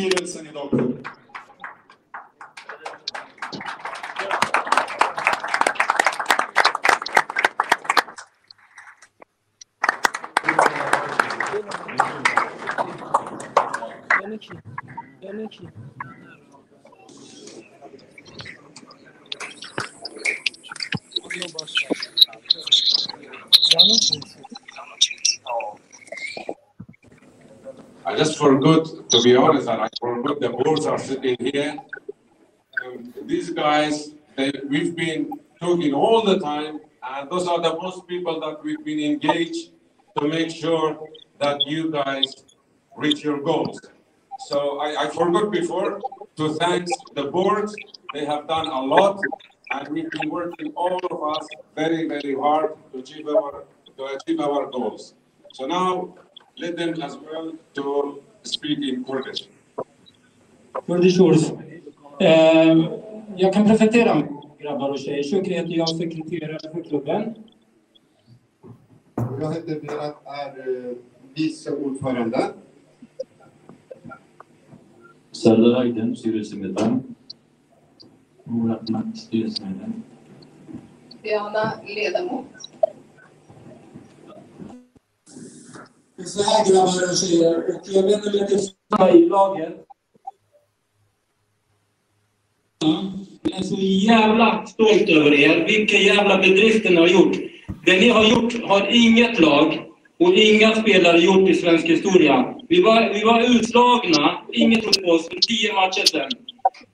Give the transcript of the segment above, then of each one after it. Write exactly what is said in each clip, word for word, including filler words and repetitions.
Kirilsen i doktor. I just forgot, to be honest, and I forgot the boards are sitting here. Um, these guys, they, we've been talking all the time, and those are the most people that we've been engaged to make sure that you guys reach your goals. So I, I forgot before to thank the board. They have done a lot, and we've been working, all of us, very, very hard to achieve our, to achieve our goals. So now let them as well to speak in Kurdish. Kurdish words. Ehm, jag kan presentera mig, grabbar och tjejer. Şükriye, jag är sekreterare för klubben. Rahmet Berat är, eh, vice ordförande. Serdar Aydın, styrelsemedlem. Murat Mat, styrelsemedlem. Diana, ledamot. Så här, grabbar och tjejer, och jag vänder mig till i laget. Jag är så jävla stolt över er, vilka jävla bedrifter ni har gjort. Det ni har gjort har inget lag och inga spelare gjort i svensk historia. Vi var, vi var utslagna, ingen trodde på oss för tio matcher sedan.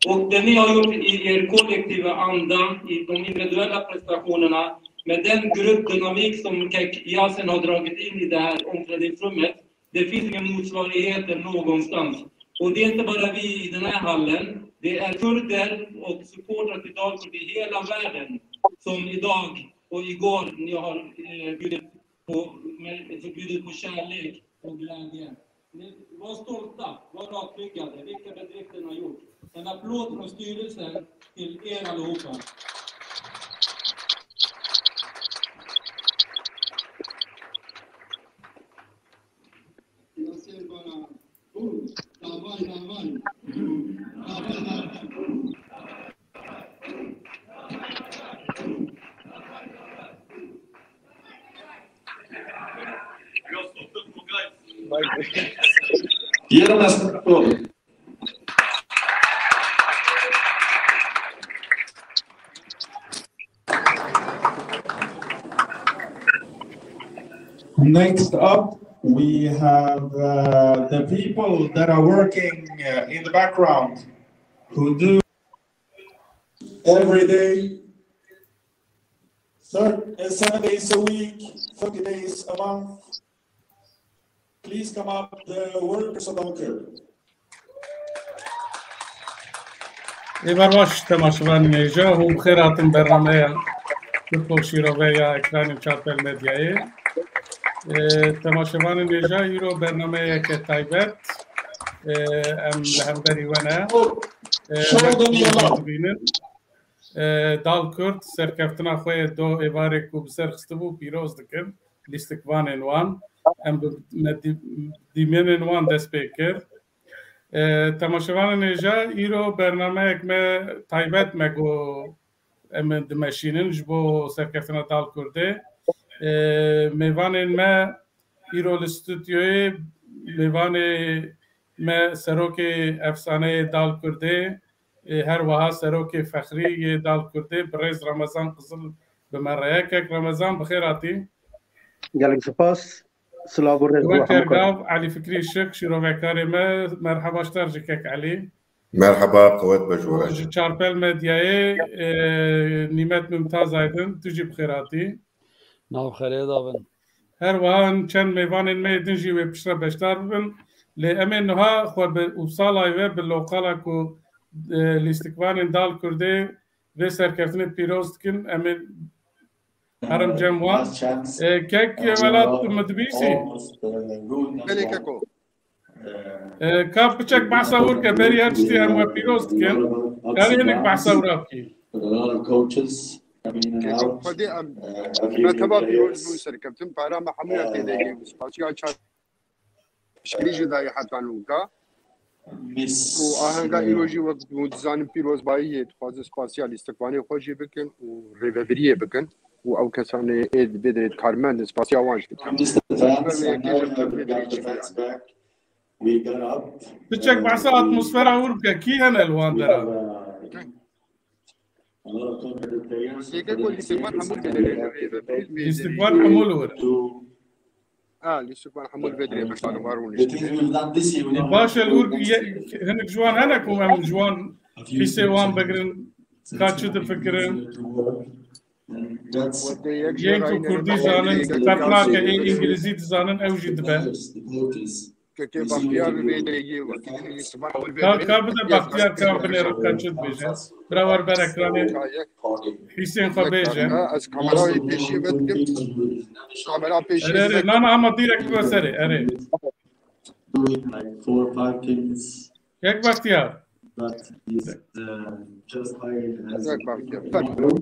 Och det ni har gjort i er kollektiva anda, i de individuella prestationerna, med den gruppdynamik som Kek Yasin har dragit in i det här omklädningsrummet, det finns inga motsvarigheter någonstans. Och det är inte bara vi i den här hallen. Det är kurder och supportrar till Dalkurd i hela världen som idag och igår ni har, eh, bjudit på, med, bjudit på kärlek och glädje. Ni, var stolta, var rakryggade, vilka bedrifter ni har gjort. En applåd från styrelsen till er allihopa. Jag ser bara ord. Davay, davay. Davay, davay. Yerine sıkıntı oldu. Next up, we have, uh, the people that are working, uh, in the background, who do every day, thir-, uh, seven days a week, thirty days a month. Please come up, the workers of Dalkurd. Êvar baş, temaşevanên hêja, hûn bi xêr hatin bernameya Kurd Pop Şîrove ya ekranên Çarpel Medyayê. Ê, temaşevanên hêja, îro bernameyeke taybet, ê, em li hemberî we ne. Ê, Şew em demî yala. Dibînin. Ê, Dalkurd serkeftina xwe yê do êvarê ku bi ser xistibû pîroz dikin lîstikvanên wan. Em bi me dî-, dîmenên wan dest pê kir. E, temaşevanên hêja, îro bernameyek me taybet me ku em ê dimeşînin ji bo serkeftina Dalkurdê. E, mêvanên me îro li stûdyoyê mêvanê me serokê efsaneyê Dalkurdê, e, her wiha serokê fexrî yê Dalkurdê, birêz Remezan Qizil bi me re ye. Kek Remezan, bi xêr hatî. Gelek spas. Silav û rêz bo hemû Kergav, Elî Fikrî Şik, şîrovekarê me, merheba ji te re jî kek Elî. Merheba, qewet be ji we re jî. Ji Çarpel Medyayê, e, Nîmet Mumtaz Aydin, tu jî bi xêr hatî. Nav xêrê de bin. Her wiha çend mêvanên me yê din jî wê piştre beşdar bibin. Lê em ê niha xwe bi Upsalay ve bi loqala ku, e, lîstikvanên Dalkurdê vê serkeftinê pîroz dikin, em ê herin cem wan. E, kek Welat, tu min dibîsî? Belê keko. E, ka piçek behsa wir ke, berî her tiştî em we pîroz dikin. Karî hinek behsa wira bikî. Keko, xwedê em, me teva pîroz bûn serkeftin, para me hemûya tê de yê, spasiya çar-, piştgirî jî dayê heta nûka. û ahenga îro jî wek hûn dizanin pîrozbayiyê dixwazin spasiya lîstikvanê xwe jî bikin û rêveviriyê bikin û ew kesanê ê di vê derê karmend in spasiya wan jî dikin. Piçek behsa atmosfera wir bike, kî hene li wan dera? Lîstikvan hemû li wir. Ha, lîstikvan hemû li vê derê bexşanê wan rûniştî. Baş e, li wir ye-, hinek ji wan hene ku em ji wan hîsê wan bigirin, ka çi difikirin? Yên ku kurdî zanin, ferq nake, ê îngilîzî dizanin, ew jî dibe. Kekê Baxtiyar bi vê derê yê wekî din lîstikvan hemû li vê derê. Ka, ka bide Baxtiyar, ka binêre, ka çi dibêje. Bira wer ber ekranê. Hîsên xwe bêje. Ez kamerayê pêşî ve dikim. Kamera pêşî Erê, erê, na, na, ama direkt bi serê, erê. Kek Baxtiyar. Kek Baxtiyar.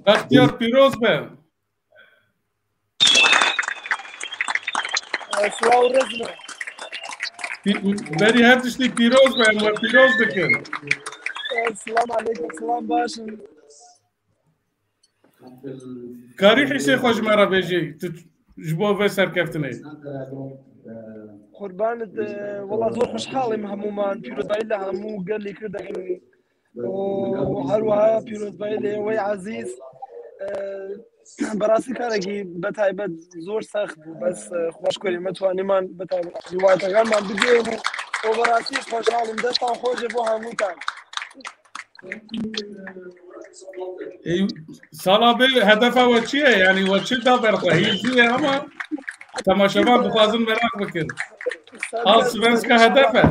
Baxtiyar pîroz be. Silav û rêz me. Pî-, berî her tiştî pîroz be, em we pîroz dikin. Silam aleykum, silam, baş in. Karî hîsê xwe ji me re bêjî, tu ji bo vê serkeftinê. Qurbanit, e, wela zor xweşhal im hemûman, pîrozbayî li hemû gelê Kurd dikim. û her wiha pîrozbayî lê wê ezîz, e, berastî karekî betaybet zor sext bû, bes, e, xweş kurê me twanîman betaybet rîwayetekanman bigihînin û berastî xweşhal im, destan xweş e bo hemûtan. Ê, sala bê hedefa we çi ye? Yanî we çi da ber xwe? Hîn jî ye ama temaşevan dixwazin meraq bikin. Allsvenska hedef e.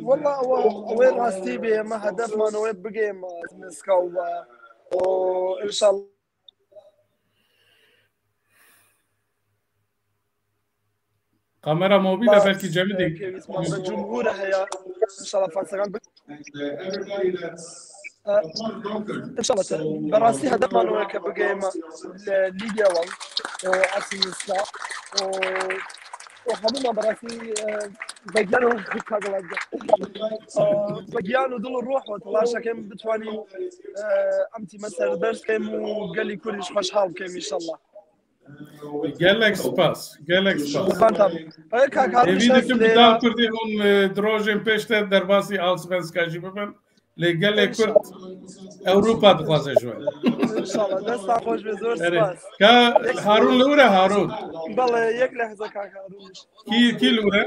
Wela ew, ew ê rastî bê, me hedef mano wê bigihîme Allsvenska û, û înşallah. Kamera mobîl e, belkî Cemîdî. Pêwîstman bi cumhûr heye. Înşallah Farsexan bi-, e, înşallah te. Berastî hedef mano wê ke bigihîme li Lîgya wan, e, Allsvenska. Û, û hemûman berastî, e, be giyan û kagilan de. E, be giyan û dil û ruh û telaşa ke em bitwanîn, e, em tîme ser berz kem û gelî Kurd jî xweşhal kem înşallah. Gelek spas, gelek spas. Qurban tam. Ay, kak, Hêvî dikim bi dal kurdî hûn, e, di rojên pêş de derbasî Allsvenska jî bibin. Lê gelê Kurd Ewropa dixwaze ji we. Înşallah. Desta xweş be, zor spas. Ka Harun li wir e, Harun? Belê, yek lehze kak Harun. Kî, kî li wir e?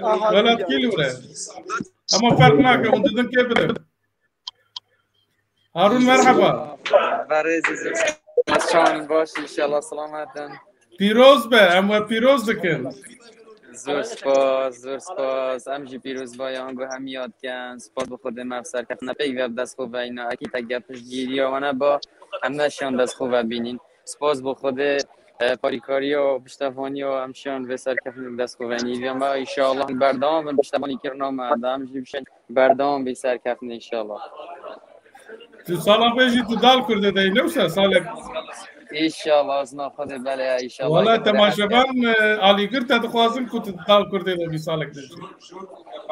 Aha, Welat kî li wir e? Ama ferq nake, hûn didin kê bidin. Harun, merhaba. Berêz Ezîz. Çawan baş, înşallah selamet in. Pîroz be, em we pîroz dikin. Zor spas, zor spas. Em jî pîrozbayan û hemiya dikin. Spas bo Xwedê me ev serkeftina pêk ve bi dest xwe ve îna. Ekîd eger piştgiriya we neba, em neşiyan dest xwe ve bînîn. Spas bo Xwedê, e, parîkariya û piştevaniya em şiyan vê serkeftinê bi dest xwe ve îna. Hêviya me înşallah berdewam bin piştevanîkirina me. Em jî bişên berdewam bî serkeftin înşallah. Tu sala bê jî tu dal kurdê de, ne wisa salek? Înşallah, ez na Xwedê belê, înşallah. Wala temaşevan, e, alîgir te dixwazin ku tu dal kurdê de bî salek de jî.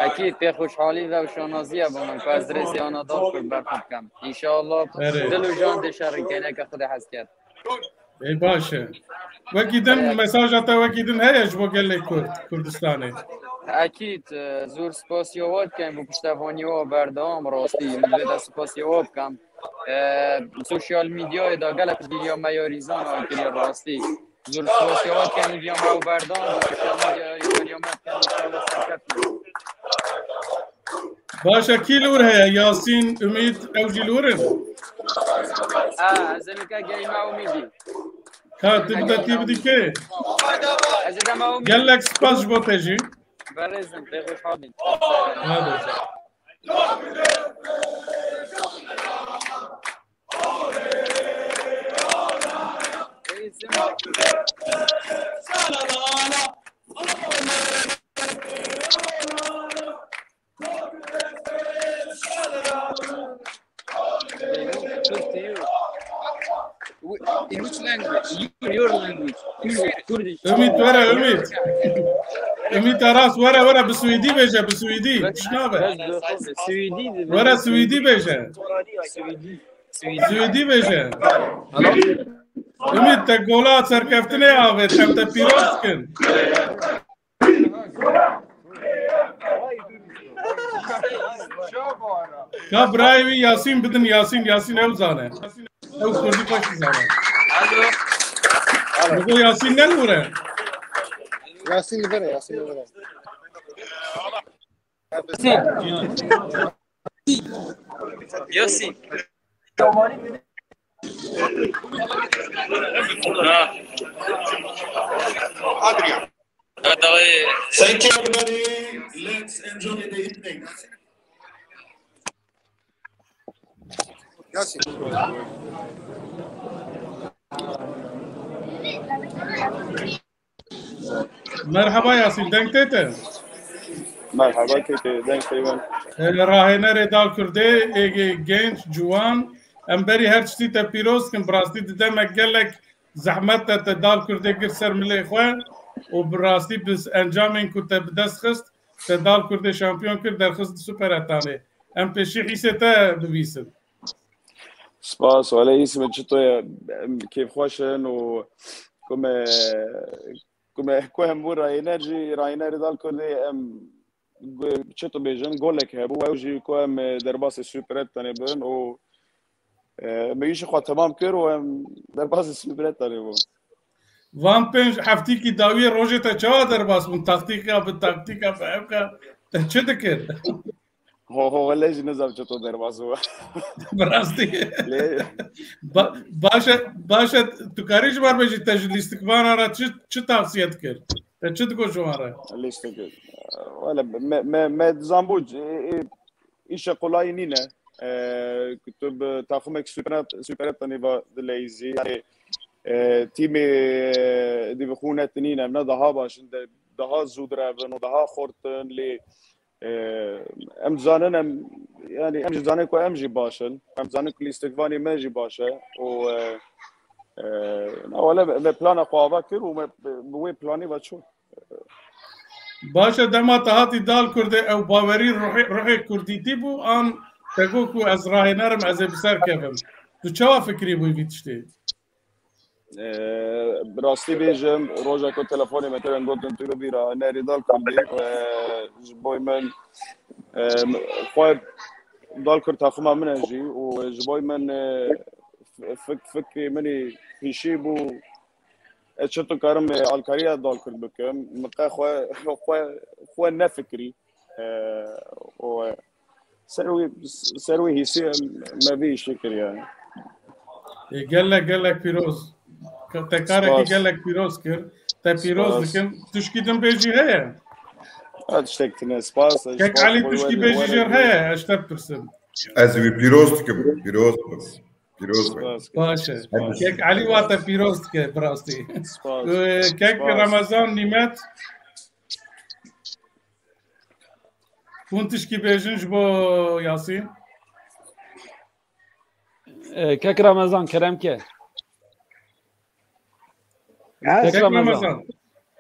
Ekîd, pê xweşhalî ve û şanaziya bo min ku ez rêzê ana dal kurd berxwe bikem. Înşallah dil û can dê şerin kêneke Xwedê hez kerd. Ê, baş e. Wekî din, mesaja te wekî din heye ji bo gelê Kurd, Kurdistanê? Ekîd, e, zor spasiya we dikim bo piştevaniya we berdewam, rastî. Min vê de spasiya we bikim. E, sosyal medyayê de gelek piştgiriya me ya rîzan a kiriye rastî. Zor spasiya we dikim, hêviya me ew berdewam bo sosyal medyaya rîkariya me dikim, înşallah serkeftin. Baş e, kî li wir heye? Yasîn, Umîd, ew jî li wir in? Ha, ez ê nike gehîme Umîdî. Ka tu bide tî bidî kê? Ez ê dema Umîdî. Gelek spas ji bo te jî. Berêzim, pê xweşhal bin. Hadi. In which language? Your, your language. Ümit, were Ümit. Ümit Aras, were, were, bi Swêdî bêje, bi Swêdî. Tişt nabe. Were Swêdî bêje. Swêdî bêje. Ümit, te gola serkeftinê avêt, em te pîroz dikin. Ka birayê wî Yasîn bidin, Yasîn, Yasîn ew zane. Ew kurdî xweş dizane. Alo. Alo. Digo Yasîn ne li wir e? Yasîn li vir e, Yasîn li vir e. Yasîn. Adrian. Thank you, everybody. Let's enjoy the evening. Yasîn. Merhaba Yasîn, deng tê te? Merhaba, kê te, deng tê min. Ee, rahênerê Dal Kurdê, êgê genç, ciwan. Em berî her tiştî te pîroz dikin. Bi rastî di demek gelek zehmet te, te Dal Kurdê girt ser milê xwe û bi rastî bi encamên ku te bi dest xist, te Dal Kurdê şampiyon kir, derxist di Superettanê. Em pêşî hîsê te bibîsin. Spas, wele hîsê min çito ye. Em kêfxweş in û ku me, ku me, ku em bû rahêner jî, rahênerê Dal Kurdê em gu-, çito bêjin, golek hebû, ew jî ku em derbasê Superettanê bin û, e, me îşê xwe temam kir û em derbasê Superettanê bûn. Van pênc heftîkî dawiyê rojê te çawa derbas bûn? Taktîka bi taktîka bi evka te çi dikir? Ho, ho, wele jî nizam çito derbas bû. Bi rastî. Lê Ba-, baş e, baş e, tu karî ji bar bêjî te ji lîstikvana re çi, çi tavsiye dikir? Te çi digot ji wan re? Lîstik. Wele me, me, me dizanbû c-, e, e, îşe qolayî nîne. E, ku tu bi taxumek Superet-, Superettanê ve dileyîzî. Yani, e, tîmê, e, divixûne tinîne, ne daha baş in, de, daha zû direvin û daha xurt in, lê, e, em dizanin, em, yani, em jî dizanin ku em jî baş in. Em dizanin ku lîstikvanê me jî baş e. Û, e, e, na wele me plana xwe ava kir û me bi, bi wê planê ve çû. Baş e, dema te hatî Dal Kurdê ew bawerî ruhê, ruhê kurdîtî bû, an te got ku ez rahêner im, ez ê bi ser kevim? Tu çawa fikirî bûyî vî tiştê? Ee, bi rastî bêjim, roja ku telefonê me kirin, gotin tu bî rahênerê Dal Kurdî, e, ji bo min, e, xwe Dal Kurd taxima min e jî û ji bo min, e, fik-, fikrê min ê pêşî bû, ez çi tu karim, e, alkariya Dal Kurd bikim, min qe xwe, xwe, xwe nefikirî. E, û, e, ser wî, ser wî hîsê me vî îşê kiriye. Ê, gelek, gelek pîroz. Ka-, te karekî Spas. Gelek pîroz kir. Te pîroz Spas. Dikim. Tişkî din bêjî heye? Ha, tiştek tine. Spas. Kek Spas, Elî boy tişkî wê bêjî wê jêr wê. Heye? Ez te pirsim. Ez wî pîroz dikim. Pîroz bim. Pîroz bim. Spas. Baş e. Hadi. Kek Elî wa te pîroz dike, bi rastî. Spas. Ee, kek Spas. Remezan Nîmet. Hûn tişkî bêjin ji bo Yasîn? E, Kek Ramazan, kerem ke. Ez Kek Kek Ramazan. Ramazan.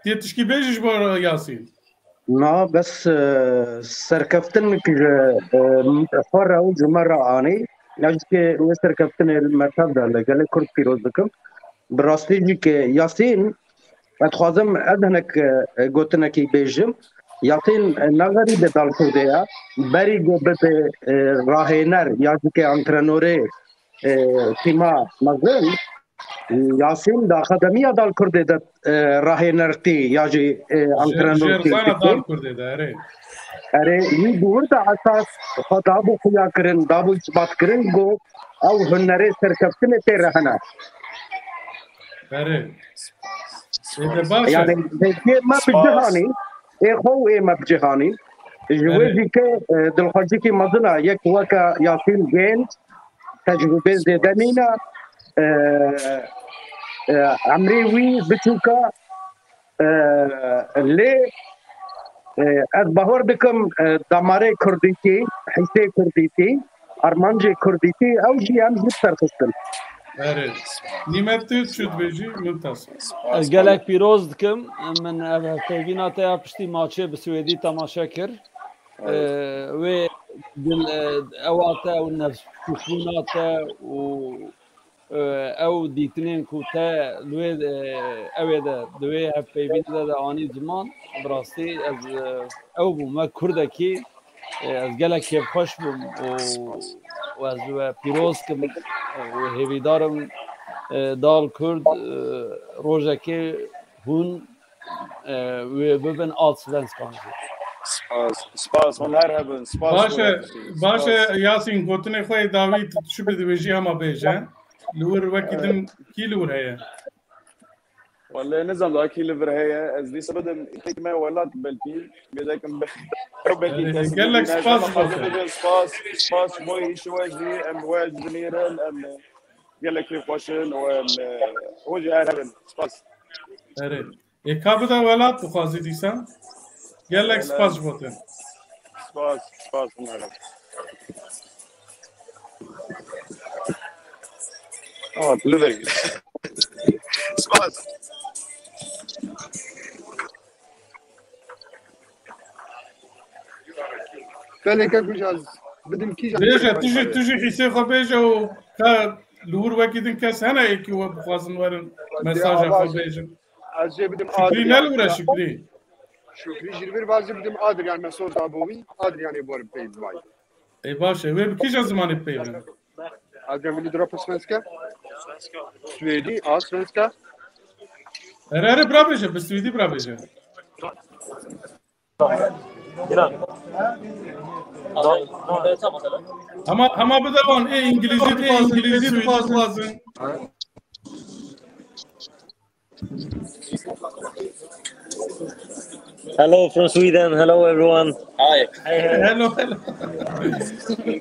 Tê tişkî bêjî ji bo Yasîn? Na, bes, e, serkeftinek ji, e, xwe re û ji me re anî. Ez jî ke wê serkeftinê li me tev de li gelê Kurd pîroz dikim. Bi rastî jî ke Yasîn, ez dixwazim ez hinek, e, gotinekî bêjim. Yasîn, e, ne xerîbê Dal Kurdê ye. Berî ku bibe, e, rahêner ya jî ke antrenorê, e, tîma mezin, Yasîn di akademiya Dal Kurdê de, e, rahênertî ya jî, e, antrenortî jêrzana dikir. Dal Kurdê de, erê. Erê, wî bi wir de esas xwe dabû xuya kirin, dabû îsbat kirin ku ew hunerê serkeftinê tê re hene. Erê. Ê, de baş e. Yani, hêviyê me bi Spas. Cih anî, ê xwe û ê me bi cih anî. Ji wê Erê. Jî ke, e, dilxwazîkî mezin e, yek weke Yasîn Genç, tecrûbê zêde nîne, e, e, emrê wî biçûk e, e, lê, e, ez bawer dikim, e, damarê kurdîtî, hîsê kurdîtî, armancê kurdîtî, ew jî em jî serxistin. Erê. Nîmet, tu çi dibêjî? Min tas. Ez gelek pîroz dikim. Min ev hevpeyvîna te ya piştî maçê bi Swêdî temaşe kir. Ee, wê dil, e, ewa te û nefsbûna te û, e, ew dîtinên ku te li wê, e, ew ê de, di wê hevpeyvînê de, de anî ziman, bi rastî ez, e, ew bûm, wek Kurdekî, e, ez gelek kêfxweş bûm û, û ez we pîroz kim û hêvîdar im, e, dal Kurd, e, rojekê hûn, e, wê bibin Allsvenskan jî. Spas, spas, hûn her hebin. Spas. Baş e, baş e, Yasîn, gotinê xwe yê dawî tu çi bidibêjî hema bêje. Li wir wekî din kî li wir heye? Wele nizam da kî li vir heye. Ez dîsa bidim tek me welat belkî. Bêdekim be. Belkî Erê, kes gelek bibîne, spas ji bo te. Spas, spas ji bo îşê we jî, em we ji binêrin, em gelek kêfxweş in û em, e, hûn jî her hebin. Spas. Erê. Ê, ka bide welat dixwazî dîsan. Gelek spas ji bo te. Spas, spas, hûn her hebin. Tamam, li vir. Spas. Belê kek, bidim kîjan. Bêje, tu jî, tu jî hîsê xwe bêje û ka li wir wekî din kes hene ê kî we bixwazin werin mesaja xwe bêjin. Ez jê bidim Şükrî, ne li wir e Şükrî? Şükrî jî li vir, ez jê bidim Adrian, mesaj da bo wî. Adrianê borim pey vay. Ê, baş e. Wê bi kîja zimanê peyvin? Adrian, vill du dra på svenska? Swedi, ja, svenska. Erê, erê, bira bêje, bi swêdî bira bêje. Hema, hema bide wan, ê, îngilîzî dixwazin, ê, swêdî dixwazin. Hello from Sweden. Hello everyone. Hi. Hello, hello.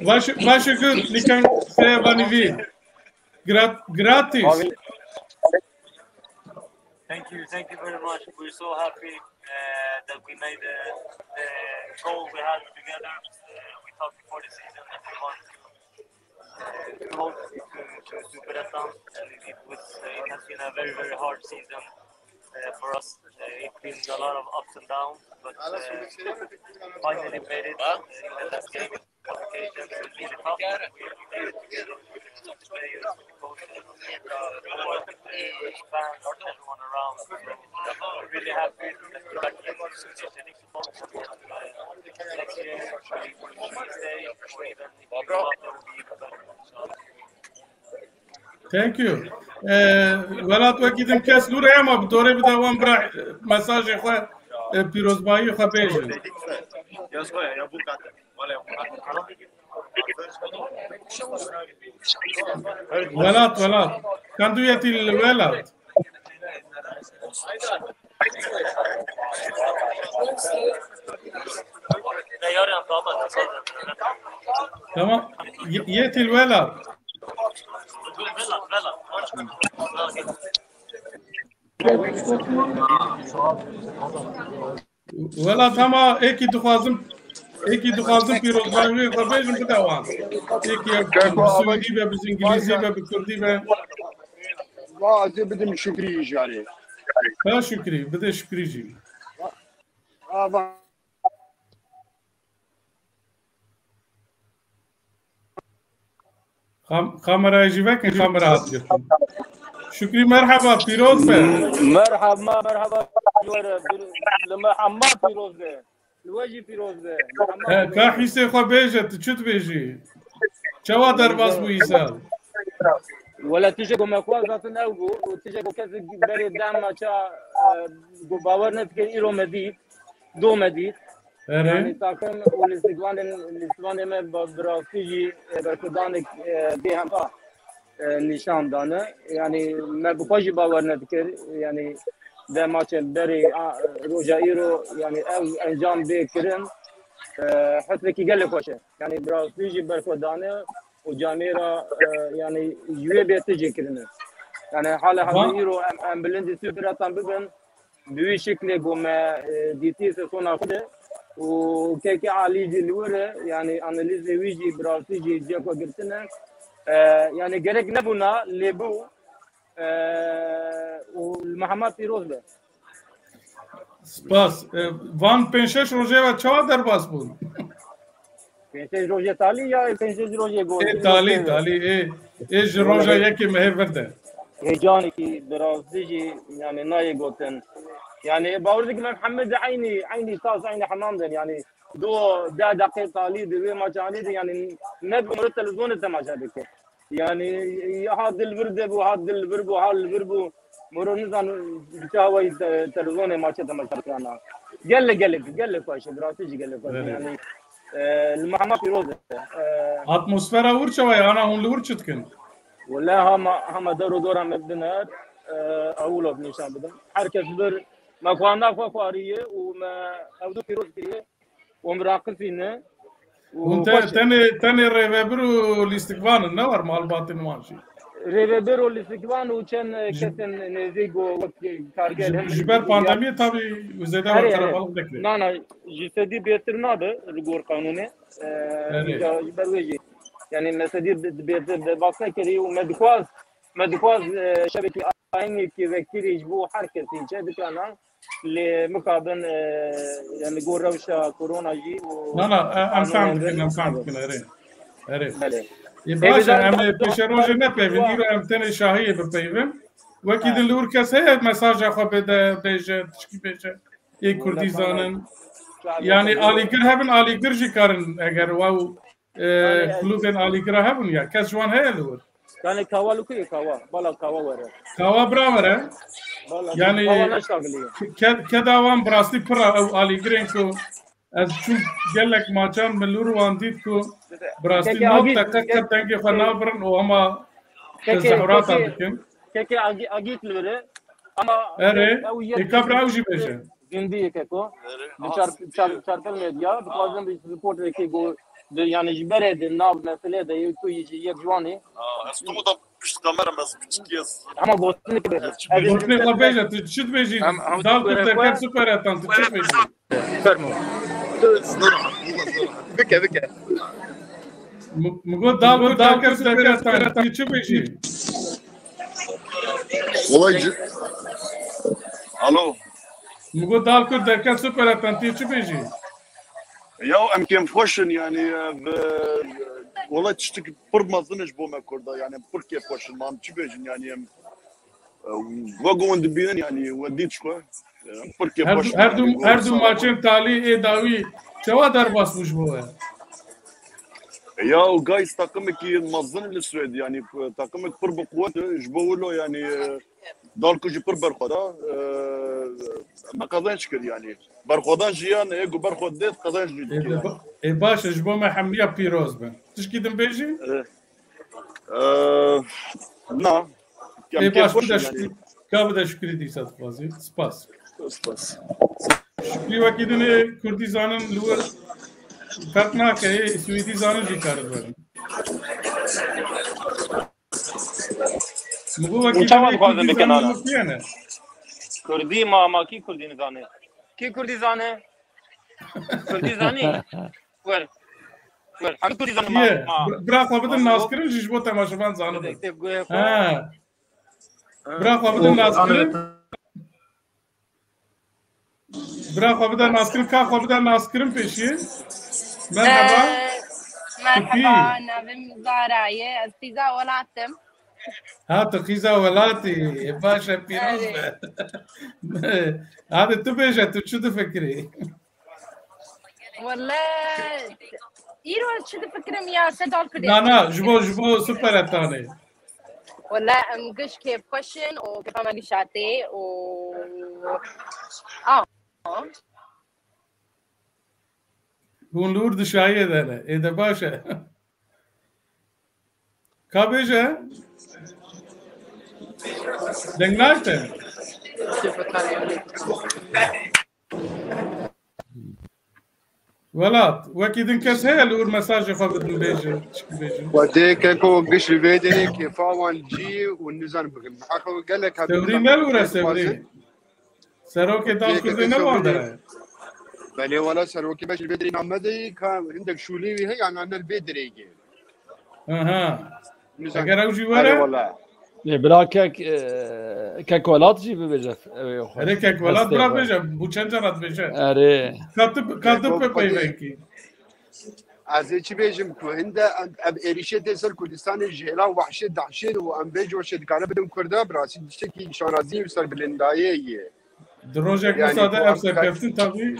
Varsågod, ni kan säga vad ni vill. Grat-, gratis. Thank you, thank you very much. We're so happy uh, that we made the, the goal we had together. Uh, we talked before the season that we want to uh, close to, to Superettan, and it was uh, it has been a very, very hard season uh, for us. Uh, it's been a lot of ups and downs, but uh, finally made it uh, in the last game. Qualifications will be the top. We made it together with the players, the coaches, the board, the fans, everyone around. So we're really happy that we got to this position. Thank you. Ee, welat wekî din kes nûre ama bi dorê bide wan bira mesajê xwe, e, pîrozbayî xwe bêjin. Welat, welat. Kan du yetil welat. Tamam. Ye-, yetil welat. Welat hema êkî dixwazim, êkî dixwazim pîrozbahiyê xwe bêjin bide wan. Êkî bi swêdî be, bi îngilîzî be, bi kurdî be. Va ez ê bidim Şükrî jî. Ha Şükrî, bide Şükrî jî. Ava. Kam-, kamerayê jî vekin, kamera hat girtin. Şükrî merhaba, pîroz be. Merhaba, merhaba. Li me hema pîroz be. Li we jî pîroz be. He, ka hîsê xwe bêje, tu çi dibêjî? Çawa derbas bû îsal? Wele tiştek ku me xwest zaten ew bû. Û tiştek ku kesek berê dema ça, e, ku bawer nedikir îro me dît. Do me dît. Erê. Yani takım û lîstikvanên, lîstikvanê me bi, bi rastî jî, e, berxwedanek, e, bêhempa, e, nîşan dane. Yani me bi xwe jî bawer nedikir. Yani dema çend berê, a, roja îro, yani ev encam bê kirin, e, hesrekî gelek xweş e. Yani bi rastî jî berxwedane û camêra, e, yani ji wê bê tijê kirine. Yani hala hazir îro em, em bilindî Superettan bibin, bi wî şiklê ku me, e, dîtî sezona xwe de û kekê Alî jî li wir e, yani analîzê wî jî bi rastî jî cihê xwe girtine. E, yani gerek nebûna lê bû. E, û li me hema pîroz be. Spas. E, van pênc şeş rojê ve çawa derbas bûn? Pênc şeş rojê talî ya pênc şeş rojê got? Ê talî, talî. Ê, ê ji roja yekê mehê vir de. Heyecanekî bi rastî jî, yani, nayê gotin. Yani, bawer dikim em hemî di eynî, eynî tas, eynî hemam de, yani, do deh deqê talî di wê maçanê de, yani, ne bi miro televîzyonê temaşe dike. Yani, ya ha dil vir de bû, ha dil vir bû, ha li vir bû. Miro nizan bi çawa te-, televîzyonê maçê temaşe dikirana. Gelek, gelek, gelek xweş e, bi rastî jî gelek xweş e. Evet. Yani, e, li me hema pîroz e. E, Atmosfera wir çawa ye? Ana hûn li wir çi dikin? Wele hema, hema der û dora me bidin her, e, ewilo bi nîşan bidin. Her kes bir me xwanda xwe xwariye û me ew du pîroz kiriye û em raqisîne û Hûn te-, xweş e. Tenê, tenê rêvebir û lîstikvan in, ne war malbatên wan jî? Rêvebir û lîstikvan û çend, e, Ji kesên nêzîk û wek kargel Ji, hin ji ber ya pandemiyê tabî zêde Herê, herê. Kalabalix nekiriye. Na, na, ji sedî bêtir nabe li gor qanûnê. E, Herê. Îca ji ber wê jî. Yani me sedî bi, bi, bi, bi bas nekirî û me dixwaz, me dixwaz, e, şevekî ayînekî vekirî ji bo her kesî çe dikana. Lê mixabin, e, yani gor rewşa korona jî û Na, na, e, em qanûnên fam dikin, em fam dikin, erê. Erê. Belê. Ê, baş e, em ê pêşerojê nepeyvin, îro em tenê şahiyê bipeyvin. Wekî din li wir kes heye mesaja xwe bêde, bêje, tişkî bêje. Ê Kurdî zanin. Yani alîgir hebin, alîgir jî karin eger wa û, e, klubên alîgira hebin ya. Kes ji wan heye li wir? Yani kawa li ku ye kawa? Bala kawa were. Kawa bira were. Bala Yani kawa naştagiliye. Ke-, keda wan bi rastî pir e, ew alîgirên ku ez çûm gelek maçan min li wir wan dît ku bi rastî Keke nav agî-, deqe kek-, qet dengê xwe kek-, nabirin û hema keke, tezahurata keke, dikin. Keke agî-, agît li vir e. Ama Erê, ew yek ê ka bira ew jî bêje. Gundî yek e ku. Erê, Bi aha, çar-, Gundî çar-, ye. Çarpel medya, dixwazim bi supportekî ku di, yani ji berê di nav meselê de yek tu yî ji yek ji wan î. Aa, ez tu da pişt kamera ez biçikî ez. Ama gotinê ki bêje. Gotinê xwe bêje, tu çi dibêjî? Em, em Dal tu super derket xwe. Super etan, tu çi dibêjî? Fermo. Zor hat, wala zor hat. Bike, bike. Mi, mi got dal ku derket super etan, tu çi bêjî? Wala ci- Alo. Mi got dal ku derket super etan, tu çi bêjî? Ya em kêmxweş in yani, e, ve, wala tiştik pir mezin ji bo me Kurda yani, em pir kêfxweş in, ma em çi bêjin yani, em, e, wek hûn dibînin yani, we dît xwe, e, em pir Her kêfxweş du, in her yani, du, her du maçên talî ê dawî çawa derbas bû ji bo we? Ya, o guys takimekî mezin li Swêd yani, takimek pir bi quwet e, ji bo wilo yani, e, Dal ku jî pir berxwe da, e, me qezenc kir, yanî berxwedan jiyan ê ku berxwe dê, qezenc jî Ê, dikir, yanî. Ba-, ê, baş e, ji bo me hemiya pîroz bin. Tişkî din bêjî? E, e, na. Ê, baş, bide şukrî, ka bide şukrî dîsa dixwazî. Spas. Spas. Şukrî wekî din ê kurdî zanin li wir ferq nake, ê swêdî zanin jî karin werin. Min got wekî Hûn çawa dixwazin bikin ana? Kurdî ma, ma kî Kurdî nizane? Kî Kurdî zane? Kurdî zanî? Wer. Wer. Hemî Kurdî zanin ma, Ye. ma. Bira xwe bidin naskirin jî ji bo temaşevan zanibin. Dedektîf guhê xwe. Ha. Bira xwe bidin naskirin. Bira xwe bide naskirin, ka xwe bide naskirin pêşî. Merheba. Ee, Tipî. Merheba, navê min Zara ye. Ez qîza welat im. Ha, tu qîza welatî. Ê, baş e, pîroz be. Erê. Hadi tu bêje, tu çi difikirî? Wele, îro çi difikirim ya, se dal kurdê. Na, na, ji bo, ji bo Super Etanê. Wele, em giş kêfxweş in û kêfa me giş hatê û, a. Hûn li wir di şahiyê de ne. Ê de baş e. Ka bêje? Deng nayte. Welat, wekî din kes heye li wir mesajê xwe bidin bêjin, çi bêjin? Xwedê keko giş li vê derê kêfa wan cî û nizan bikin. Heqo gelek hebin Sewrî ne li wir e, Sewrî? Serokê dal Kurdê ne li wan derê? Belê wala serokê beş li vê derê namedeyî ka hindek şûlî wî heye, yan ne li vê derê yê. Aha. Eger ew jî were. Erê wala. Lê bira kek, e, kek welat jî bibêje, ew ê xwe. Erê kek welat bira bêje, bû çend cara dibêje. Erê. Ka tu, ka tu pe peyvekî. Ez ê çi bêjim ku hinde em, em êrîşê tê ser Kurdistanê ji hêla wehşê dehşê û em vê coşê dikare bidin Kurda, bi rastî tiştekî şanazî û serbilindayê ye. Di rojek wisa de ev serkeftin tabî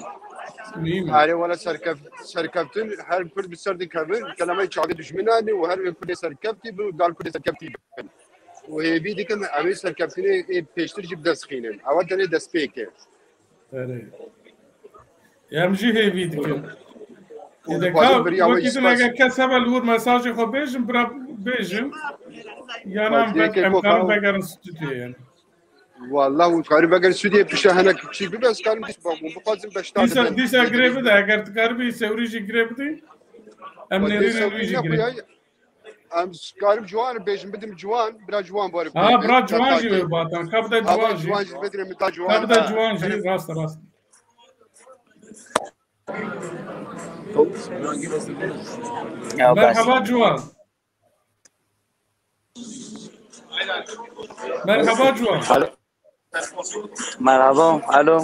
muhîm e. Erê wala serkef-, serkeftin her Kurd bi ser dikevin, kelemeyê çavê dijminan e û her wê Kurdê serkeftî bin û dal Kurdê serkeftî bin. Û hêvî dikim em ê serkeftinê ê pêştir jî bi dest xînin. Ewa tenê destpêk e. Erê. Em jî hêvî dikin. Û Êde dixwazim ka biriya we wekî din eger kes hebe li wir mesajê xwe bêjin, bira bêjin. Yan em em karin vegerin stûdyoyê. Wallah û dikarim vegerin stûdyoyê pişta hinek çî bibe, ez karim dîs bixwim, bixwazim beşdar Dîsa, bibim. Dîsa girê bide, eger dikaribî sewrî jî girê bidî. Em nêrînên wî jî girê. Em karim ciwan bêjim, bidim ciwan, bira ciwan bari. Ha, bira ciwan jî wê batan. Ka bide ciwan jî. Ciwan jî bidire min ta ciwan. Ka bide ciwan jî, rast e, rast. Ya bas. Merhaba ciwan. Merhaba ciwan. Alo. Merhaba, alo.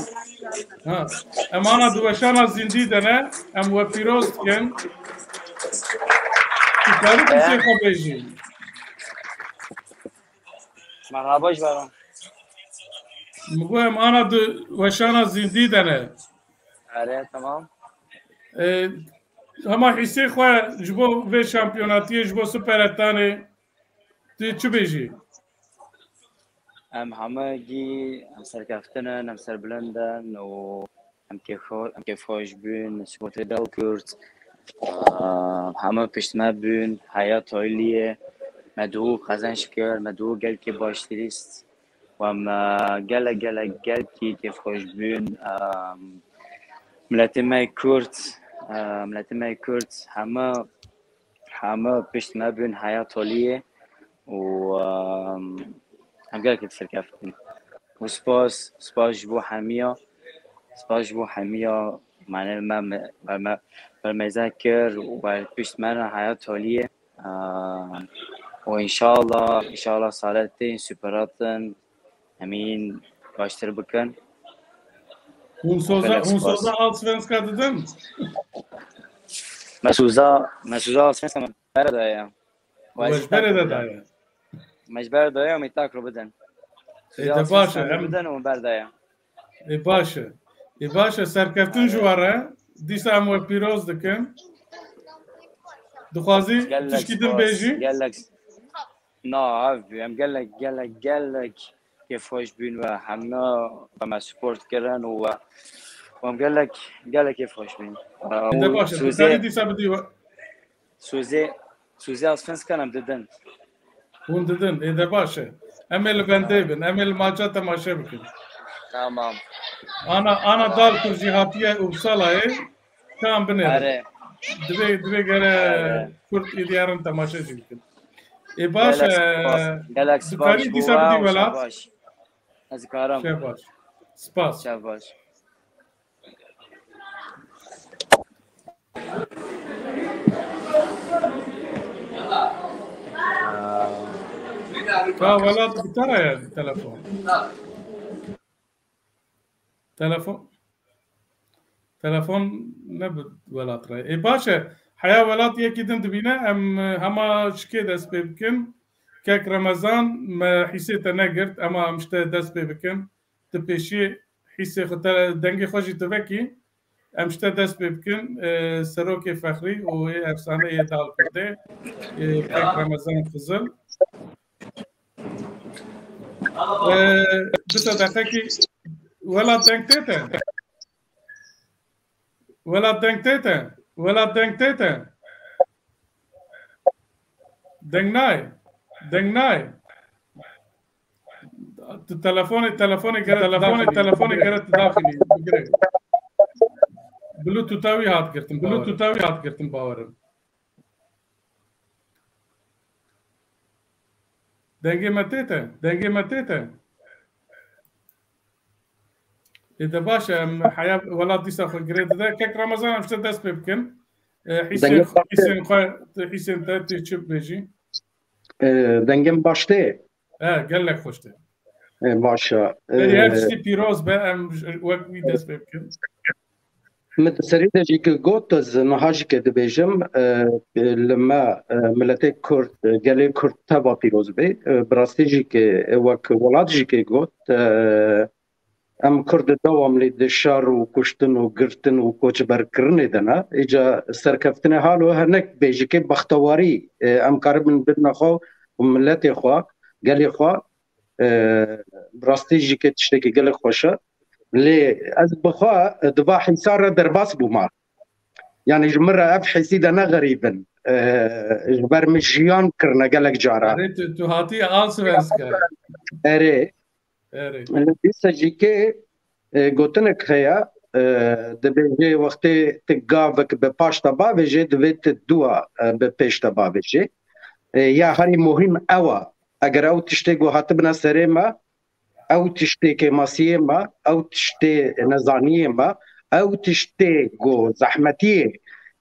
Ha, em ana di weşana zindî de ne, em we pîroz dikin. Tu karî qisê xwe bêjî. Merhaba ji ber. Min got em ana di weşana zindî de ne. Erê, tamam. E, hema hîsê xwe ji bo vê şampiyonatiyê, ji bo Super Etanê, tu çi bêjî? Em hemegî em serkeftin in, em serbilind in û em kêfxwe-, em kêfxweş bûn, supportê dal Kurd, ah, heme pişt me bûn, heya Taliyê me duhû qezenc kir, me duhû gelkî baştir îst. Û em, ah, gelek, gelek, gelkî kêfxweş bûn. Ah, miletê me Kurd, ah, miletê me Kurd heme heme pişt me bûn heya Taliyê û, em, em gelekî serkeftin. Û spas, spas ji bo hemiya, spas ji bo hemiya, mane me, me, me, me, me mêze kir û wer pişt me re heya Taliyê. Em, û înşallah, înşallah salê tên, Super Etan, em ên baştir bikin. Hûn soza, gelek hûn spas. Soza Allsvenska didin? Me soza, me soza Allsvenska me bere daye. We ji bere de daye. Me ji bere daye, me tak ro bidin. Ê, de baş e, em bidin û bere daye. Ê, baş e. Ê, baş e, serkeftin ji we re. Dîsa em we pîroz dikin. Dixwazî tişkî din bêjî? Gelek. Na, ev, em gelek, gelek, gelek kêfxweş bûn we hemî we me support kirin û we, we em gelek, gelek kêfxweş bûn. Ê, de baş e, tu karî dîsa bidî we. Sozê, sozê Allsvenskan em didin. Hûn didin, ê de baş e. Em ê li bendê bin, em ê li maça temaşe bikin. Tamam. Ana, ana dal ku jî hatiye Uppsalayê, Ka em binêrin. Erê. Divê, divê gere Erê. Kurd êdî herin temaşe jî bikin. Ê baş, gelek spas. E, gelek spas dikarî dîsa bidî welat. Şev baş. Ez dikarim. Şev baş. Spas. Şev baş. Ka welat gitara ya telefon. Telefon, telefon ne bi welat re. Ê baş e. Heya welat yekî din dibîne, em, e, hema şikê dest pê bikin. Kek Remezan, me hîsê te negirt, ema em ji te dest pê bikin. Tu pêşî hîsê xwe te, dengê xwe jî tu vekî. Em ji te dest pê bikin. E, Serokê Fexrî û ê efsaneyê dal Kurdê, e, Kek Remezan Xizil. Ee, bisa deqekî, welat deng tê te? Welat deng tê te? Welat deng tê te? Deng nayê. Deng nayê. Tu telefonê, telefonê gere, telefonê, telefonê gere tu daxînî, bigire. Bluetooth'a wî hat girtin, Bluetooth'a wî hat girtin bawerim. Dengê me tê te? Dengê me tê te? Ê de baş e, em heya welat dîsa xwe girê dide. Kek Ramazan, em ji te dest pê bikin. E, hîsên, dengê xwe, hîsên xwe, hîsên te, tê çi bibêjî? E, dengê min baş tê? E, gelek xweş tê. E, baş e. Berî her tiştî pîroz be, em wek wî dest pê bikin. Min di serî de jî ki got, ez niha jî ke dibêjim, e, li me, e, miletê Kurd, e, gelê Kurd teva pîroz bê. E, bi rastî jî ki, e, wek welat jî ki got, e, em Kurd dewamlî di şer û kuştin û girtin û koçberkirinê de ne. Îca serkeftinê halo hinek bê jî ki bextewarî, e, em karibin bidine xwe û miletê xwe, gelê xwe, e, bi rastî jî ki tiştekî gelek xweş e. Lê ez bi xwe di va hîsar re derbas bûma. Yani ji min re ev hîsî de ne xerîb in. E, ji ber min jiyan kirine gelek cara. Erê, tu, tu hatî Allsvenskan. Erê. Erê. Li dîsa jî kê, e, gotinek heye, e, dibêje wextê tu gavek bi paş te bavêje, divê tu dua, e, bi pêş te bavêje. E, ya herî muhîm ew e. Eger ew tiştê ku hatibine serê me, ew tiştê kêmasiyê me, ew tiştê nezaniyê me, ew tiştê ku zehmetiyê,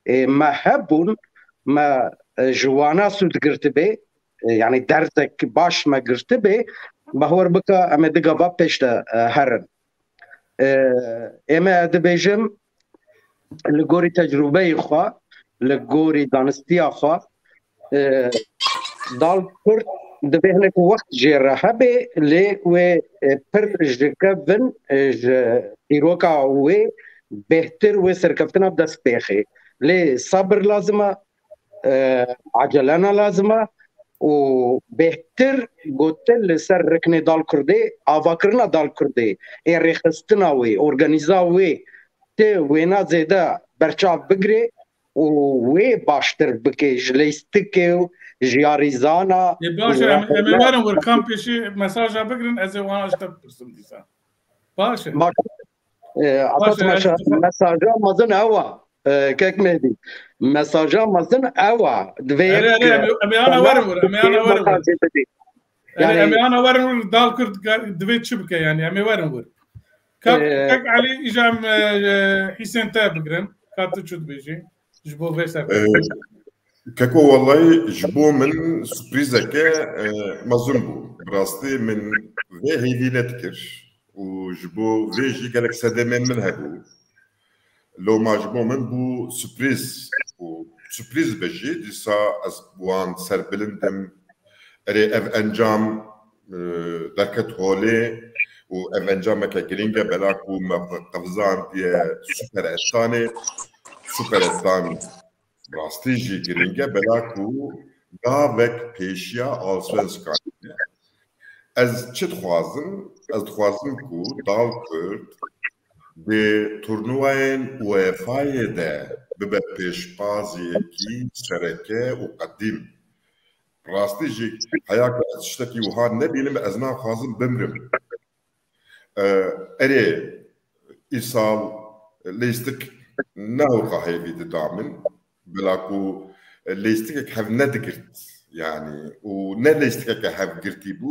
e, me hebûn, me, e, ji wana sûd girtibê, e, yani derzek baş me girtibê, bawer bike em ê di gava pêş de, e, herin. E, ê me dibêjim, li gorî tecrûbeyê xwe, li gorî zanistiya xwe, e, dal Kurd divê hinek wext jê re hebe, lê wê, e, pir ji kevin, e, ji dîroka wê bêhtir wê serkeftina dest pêxê. Lê sabir lazim e, e, ecelena lazim e û bêhtir gotin li ser riknê dal Kurdê, avakirina dal Kurdê, ê rêxistina wê, organîza wê, ti wêna zêde berçav bigirê û wê baştir bikê ji leystiké û ji yarîzana. Ê, baş e, em, em ê werin wir, kam pêşî mesaja bigirin, ez ê wana ji te bipirsim dîsa. Baş e. Baş. E, esas mesaja mezin ew e. E, kek Mehdi. Mesaja mezin ew e. Divê Erê, yek, erê, em ê, em ê ana werin wir, em ê ana werin wir. mesajê bidî. Erê, Yani em ê ana werin wir, dal Kurd ga-, divê çi bike yani, em ê werin wir. Kak, Ee, Kak Elî, îja em, e, e, Hîsên te bigirin. Ka tu çi dibêjî? Ji bo vê ser. Ee, Keko, wellahî ji bo min surprîzeke, e, mezin bû. Bi rastî min vê hêvî nedikir û ji bo vê jî gelek sedemên min hebû. Loma ji bo min bû surprîz û surprîz be jî dîsa ez wan serbilind im. Erê, ev encam, e, derket holê û ev encameke girîng e, bela ku me qevizaandiye Super Etanê. Super Etan rastî jî girîng e, bela ku gavek pêşiya Allsvenskan e. Ez çi dixwazim? Ez dixwazim ku dal Kurd di turnuvayên UEFA'yê de bibe pêşbaziyekî sereke û qedîm. Rastî jî heya ku ez tiştekî wiha nebînim, ez naxwazim bimrim. E, erê, îsal leystick ne hewqa hêvî dida min, bila ku leystickek hev nedigirt, yani, û ne leystickeke hev girtî bû,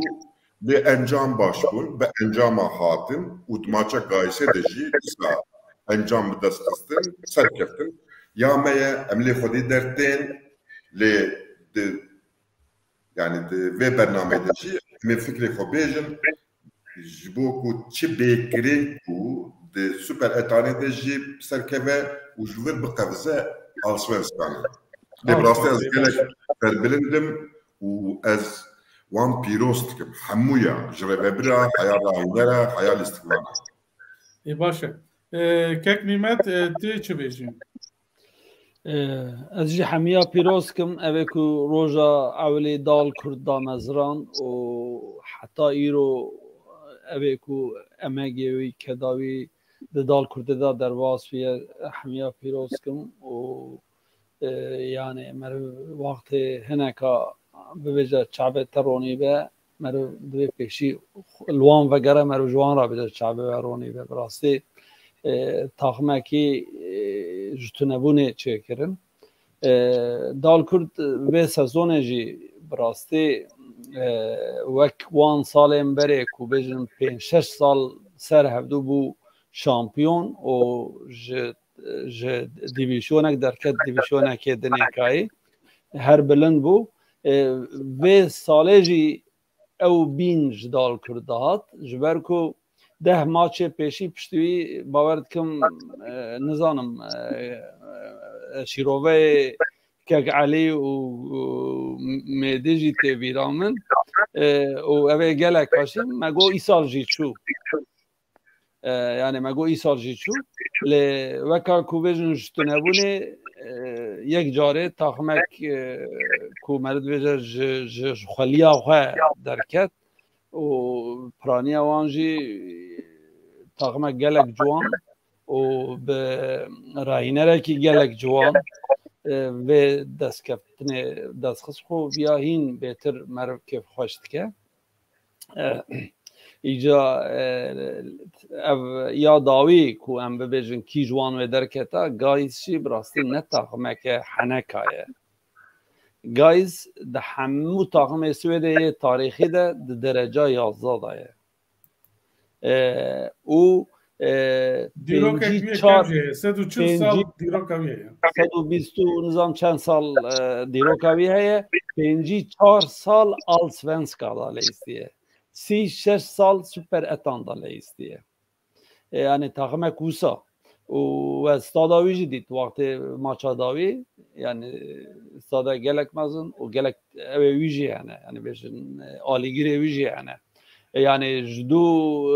lê encam baş bûn, bi encama hatin û di maça Gaysê de jî dîsa encam bi dest xistin, serkeftin. Ya me ye, em lê Xwedê dertên, lê di, yani, di vê bernameyê de jî em ê fikrê xwe bêjin, ji bo ku çi bê kirê ku di Super Etanê de jî serkeve û ji vir biqevize Allsvenskanê. Lê bi rastî ez gelek serbilind im û ez wan pîroz dikim. Hemûya ji rêvebira, heya rahînera, heya lîstikvana. Ê, baş e. E, Kek Nîmet, e, tu çi bêjî? E, ez jî hemiya pîroz kim, ev ê ku roja ewilê dal Kurd damezran û heta îro ev ê ku emegê wî, keda wî di dal Kurdê de derbas bûye, hemiya pîroz kim û, e, yani meriv wextê hineka bibêje çavê te ronî be, meriv divê pêşî li wan vegere, meriv ji wan re bêje çavê we ronî be. Bi rastî, e, taxmekî, e, ji tunebûnê çêkirin. E, dal Kurd vê sezonê jî bi rastî, e, wek wan salên berê ku bêjin pênc şeş sal ser hevdû bû şampiyon û ji, ji divîzyonek derket divîzyonekê dinêkayî her bilind bû. E, vê salê jî ew bîn ji Dal Kurd dihat, ji ber ku deh maçê pêşî piştî wî, bawer dikim, e, nizanim, e, e, şîroveyê Kek Elî û, û Mêdî jî tê bîra min. E, û ev ê gelek paşî me got îsal jî çû. E, yani me got îsal jî çû. Lê weka ku bêjin ji tunebûnê, e, yek carê taxmek, e, ku meriv dibêje ji, ji, ji xweliya xwe derket û piraniya wan jî taxmek gelek ciwan û bi rahînerekî gelek ciwan, e, vê destkeftinê destxist xwe viya hîn bêtir meriv kêfxweş dike. E, îca, e, ev ya dawî ku em bibêjin kî ji wan wê derketa, Gayîs jî bi rastî ne taximeke heneka ye. Gayîs di hemû taximê Swêdê yê tarîxî de di dereca yazdeh de ye. E, û, e, Dîrokek pêncî wî çar, kevcê ye, sed û çil sal pêncî dîroka wî heye. Sed û bîst û nizam çend sal, e, dîroka wî heye. Pêncî çar sal Allsvenska da leyîstiye. Sî şeş sal Super Etan da leyîstiye. E, yani taximek wisa. Û ez stada wî jî dît wextê maça dawî. Yani stada gelek mezin û gelek ew ê wî jî hene. Yani bêjin, e, alîgirê wî jî hene. E, yani ji dû,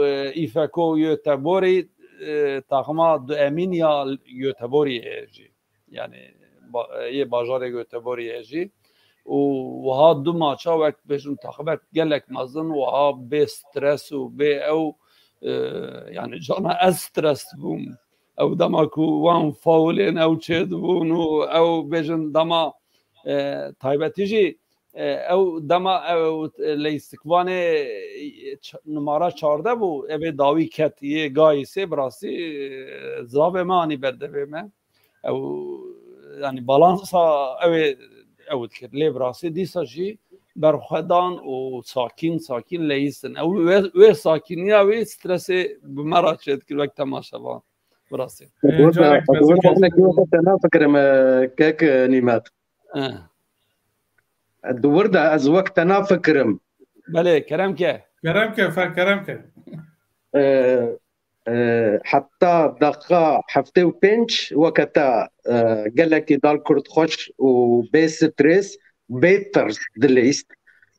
e, Îfeko Göteborgî, e, taxima du emîn ya Göteborgî heye jî. Yani ba-, yê bajarê Göteborgê ye jî. Û wiha du maça wek bêjin taximek gelek mezin, wiha bê stres û bê ew, e, yani cana ez stres bûm. Ew dema ku wan faulên ew çêdibûn û ew bêjin dema, e, taybetî jî, e, ew dema ew, e, leyîstikvanê, e, ç-, numara çardeh bû, evê dawî ket yê Gayîsê, bi rastî, e, zilavê me anî berdevê me. Ew, yani balansa ew ê ew dikir. Lê bi rastî dîsa jî berxwedan û sakîn, sakîn leyîstin. Ew wê, wê sakîniya wê stresê bi me re çêdikir wek temaşevan. Bi rastî. Ê, carek ez û wek ez û te nafikirim, e, kek, e, Nîmet. Eh. Di wir de ez wek te nafikirim. Belê, kerem ke. Kerem ke, fe-, kerem ke. E, e, heta deqa heftê û pênc weke te, e, gelekî dal kurdxweş û bê stres, bê tirs dileyîst.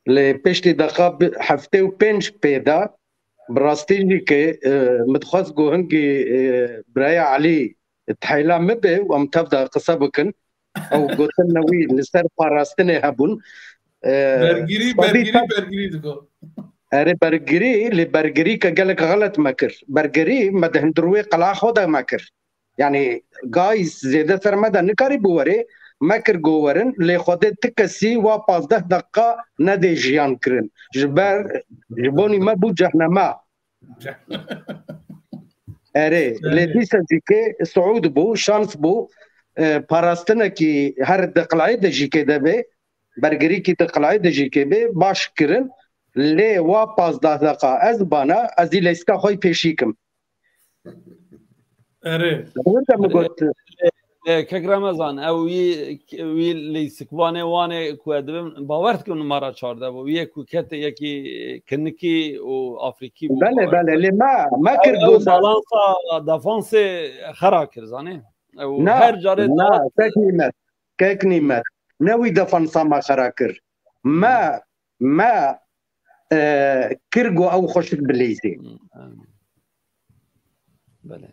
Lê piştî deqa bi-, heftê û pênc pê de bi rastî jî ke, e, min dixwest ku hingî, e, biraya Elî tehêla min be û em tev de qise bikin. Ew gotin ne wî li ser parastinê hebûn. E, Bergirî, sadî bergirî, te- bergirî digo. Erê bergirî, lê bergirî ke gelek xelet me kir. Bergirî me di hundir wê qela xwe de me kir. Yani Gayîs zêde ser me de nikarî biwerê, me kir ku werin, lê Xwedê ti kesî wa pazdeh deqa nedê jiyan kirin. Ji ber, ji bonî me bû cehnema. Erê, lê dîsa jî ke siûd bû, şans bû, e, parastinekî her di qileyê de jî ke debe, bergirîkî di qileyê de jî ke be, baş kirin. Lê wa pazdeh deqa ez bana, ez dî leyska xwe yî pêşî kim. Erê. Wurda min got. E, e, kek Remezan, ew wî, wî leysikvanê wanê ku ez dibim, bawer dikim numara çardeh bû. Wî yek ku kete yekî kinikî û Afrîkî bû. Belê, belê. Lê me, me kir ew, ew balansa defansê xera kir, zanê. Ew na, her carê na, dahat kek Nîmet. Kek Nîmet. Ne wî defansa me xera kir. Me, me, e, kir ku ew xweşik bileyzê. Hmm, hmm. Belê.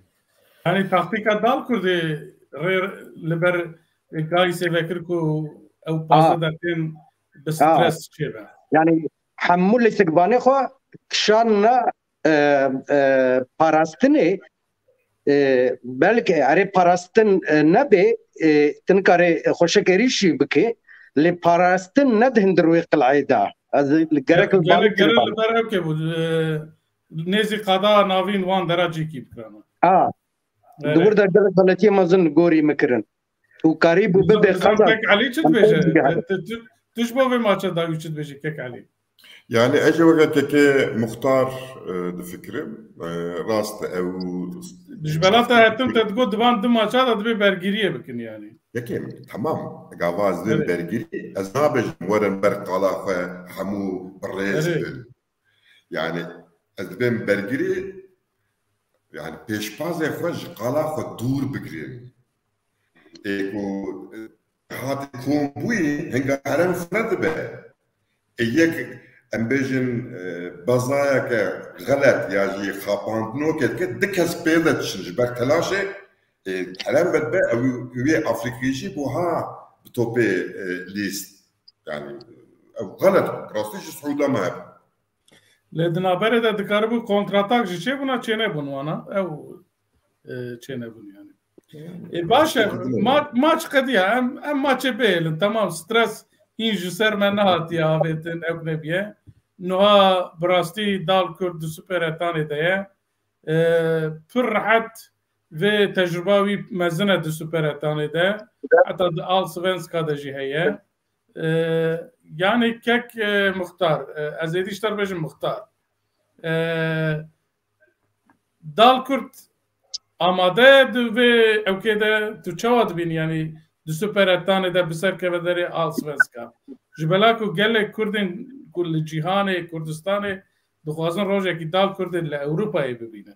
Yani taktîka dal kurdê rê li ber Gayîsê vekir ku ew pazdeh deqên bi stres çêbe. Yani hemû lîstikvanê xwe kişanine, e, e, parastinê, e, belkî erê parastin, e, nebe, e, tu nikarê xweşik êrîşî bike, lê parastin ne di hundir wê qileyê de. Ez li gerek li gerek li ber ew ke bû, e, nêzî qada navîn wan dera cîkî bikirana. A, di wir de gelek xeletiyê mezin li gorî min kirin. Û karî bû bibe qeza. Kek Elî çi dibêje? Tu, tu, tu ji bo vê maça dawî çi dibêjî kek Elî? Yani ez jî weke kekê Muxtar, e, difikirim. E, rast e, ew ji bela te hetim te digot di van du maça de dibê bergiriyê bikin yani. Peki, tamam. Gava ez dibêm Evet. bergirî, ez nabêjim werin ber qala xwe hemû bi rêz Evet. bin. Yani ez dibêm bergirî, yani pêşbazê xwe ji qala xwe dûr bigirin. Ê ku, e, hatî kom bûyî, hinga herem fire dibe. Ê yek, em bêjin, e, bezayeke xelet ya jî xapandinokê dike, du kes pê ve diçin ji ber telaşê, e, herem vedibe, ew, wê Afrîkî jî bo ha bi topê, e, lîst. Yani, ew xelet, rastî ji Siûda me hebû. Lê di navberê de dikaribû kontratak jî çêbûna, çênebûn wana. Ew, e, çênebûn yani. E, baş e, ma-, maç qediya, em, em maçê bihêlin. Tamam, stres hîn ji ser me nehatiye avêtin, ew nebiye. Niha bi rastî Dal Kurd di Superettanê de ye. E, pir rehet vê tecruba wî mezin e di Superettanê de. Heta di Allsvenska de jî heye. E, yani kek, e, Muxtar, e, ez êdî ji te re bêjim Muxtar. E, Dal Kurd amade ye di vê ewkê de, tu çawa dibînî, yani di Superettanê de bi ser keve derê Allsvenska? Ji bela ku gelek Kurdên ku li cîhanê, Kurdistanê dixwazin rojekî Dal Kurdên li Ewropayê bibînin.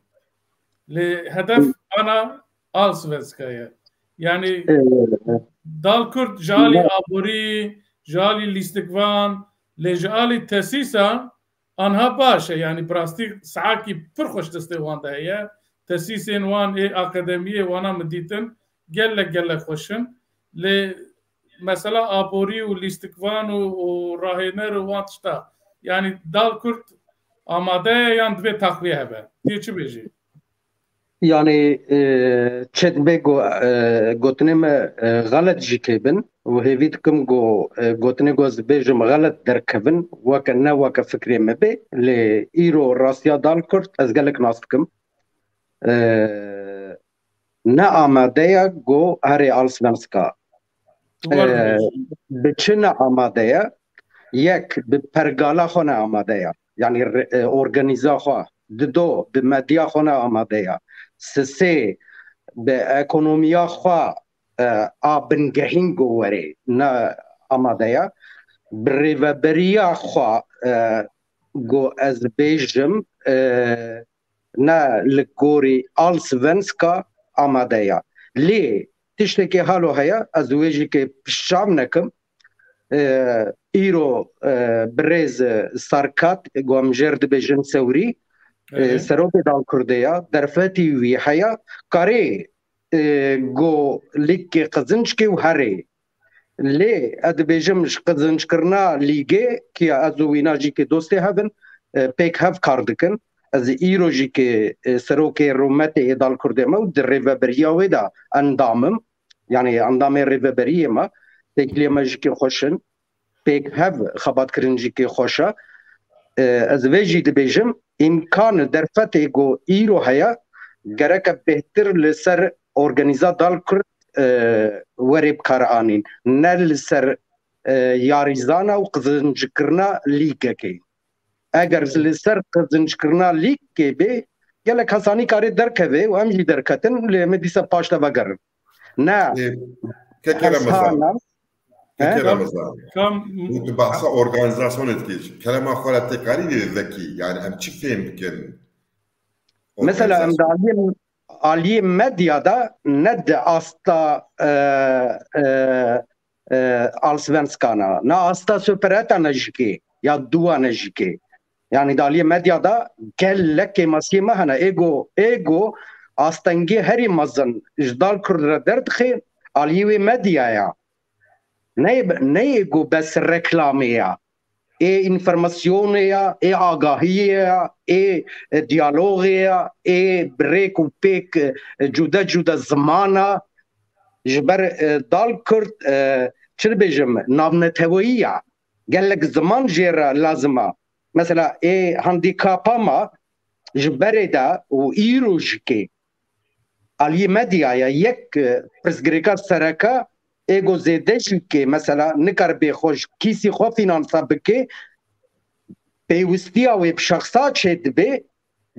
Lê hedef ana Allsvenska ye. Yani Dal Kurd ji alî aborî, ji alî lîstikvan, lê ji alî tesîsa anha baş e. Yani bi rastî sahakî pir xweş destê wan de heye. Tesîsên wan ê akademiyê wana min dîtin gelek gelek xweş in. Lê mesela aborî û lîstikvan û, û rahêner û wan tişta. Yani Dal Kurd amade ye yan divê taqviye hebe? Tê çi bêjî? Yani, e, çê dibe go-, e, gotinê me, e, xelet jî kê bin û hêvî dikim go, e, gotinê go ez dibêjim xelet derkevin, weke ne weke fikrê me bê, lê îro rastiya Dal Kurd ez gelek nas dikim. E, ne amade ye go herê Allsvenska. Ee, bi çi ne amade ye? Yek, bi pergala xwe ne amade ye. Yani re-, e, organîza xwe. Dido, bi medya xwe ne amade ye. Sisê, bi ekonomiya xwe, e, a bingehîn go werê ne amade ye. Bi rêveberiya xwe, e, go ez bêjim, e, ne li gorî Allsvenska amade ye. Lê tiştekê halo heye, ez wê jî kê pişçav nekim. E, îro, e, birêz, e, Sarkat, ku em jêr dibêjin Sewrî, e, Evet. serokê Dal Kurdê ye, derfetî wî heye, karê, e, go lîkê qizinçkê û herê. Lê ez dibêjim ji qizinckirina lîgê, kiya ez û wîna jî kê dostê hev in, e, pêk hev kar dikin. Ez îro jî kê, e, serokê rûmetê ê Dal Kurdê me û di rêveberiya wê de endam im. Yani endamê rêveberiyê me, têkiliyê me jî kê xweş in. Pêk hev xebatkirin jî kê xweş e. E, ez vê jî dibêjim, îmkan derfetê ku îro heye, gereke bêhtir li ser organîza Dal Kurd, e, werê bi kar anîn. Ne li ser, e, yarîzana û qizincikirina lîgekê. Eger Evet. li ser qizincikirina lîgekê bê, gelek hesanî karê derkeve û em jî derketin, lê em ê dîsa paş de vegerin. Ne. Ê, keke Remezan. Hesana. Keke He? Remezan. Kam Bu tu bahsa organizasyonê dikî. Kerema xwe re tê karî vê vekî. Yani em çi fêm bikin? Mesela em di Organizasyon. aliyê, aliyê medyada ne di asta, e, e, e, Allsvenskana, ne asta Superettan jî kê ya duwa ne jî kê. Yani di aliyê medyada gelek kêmasiyê me hene. Êgo, êgo astengê herî mezin ji Dal Kurd re derdixe aliyê wê medyaya. Ne, ne êgo bes reklamê ya. Ê înformasyonê ya, ê agahiyê ya, ê, e, diyalogê ya, ê bi rêk û pêk, e, cude cude zimana. Ji ber, e, Dal Kurd, e, çi dibêjim, navneteweyî ya. Gelek ziman jê re lazim a. Mesela ê handîkapa me ji berê de û îro jî kê aliyê medyaya yek, e, pirsgirêka sereke êgo zêde jî kê, mesela nikare bê xwe ji kîsî xwe fînansa bike, pêwistiya wê bi şexsa çê dibe,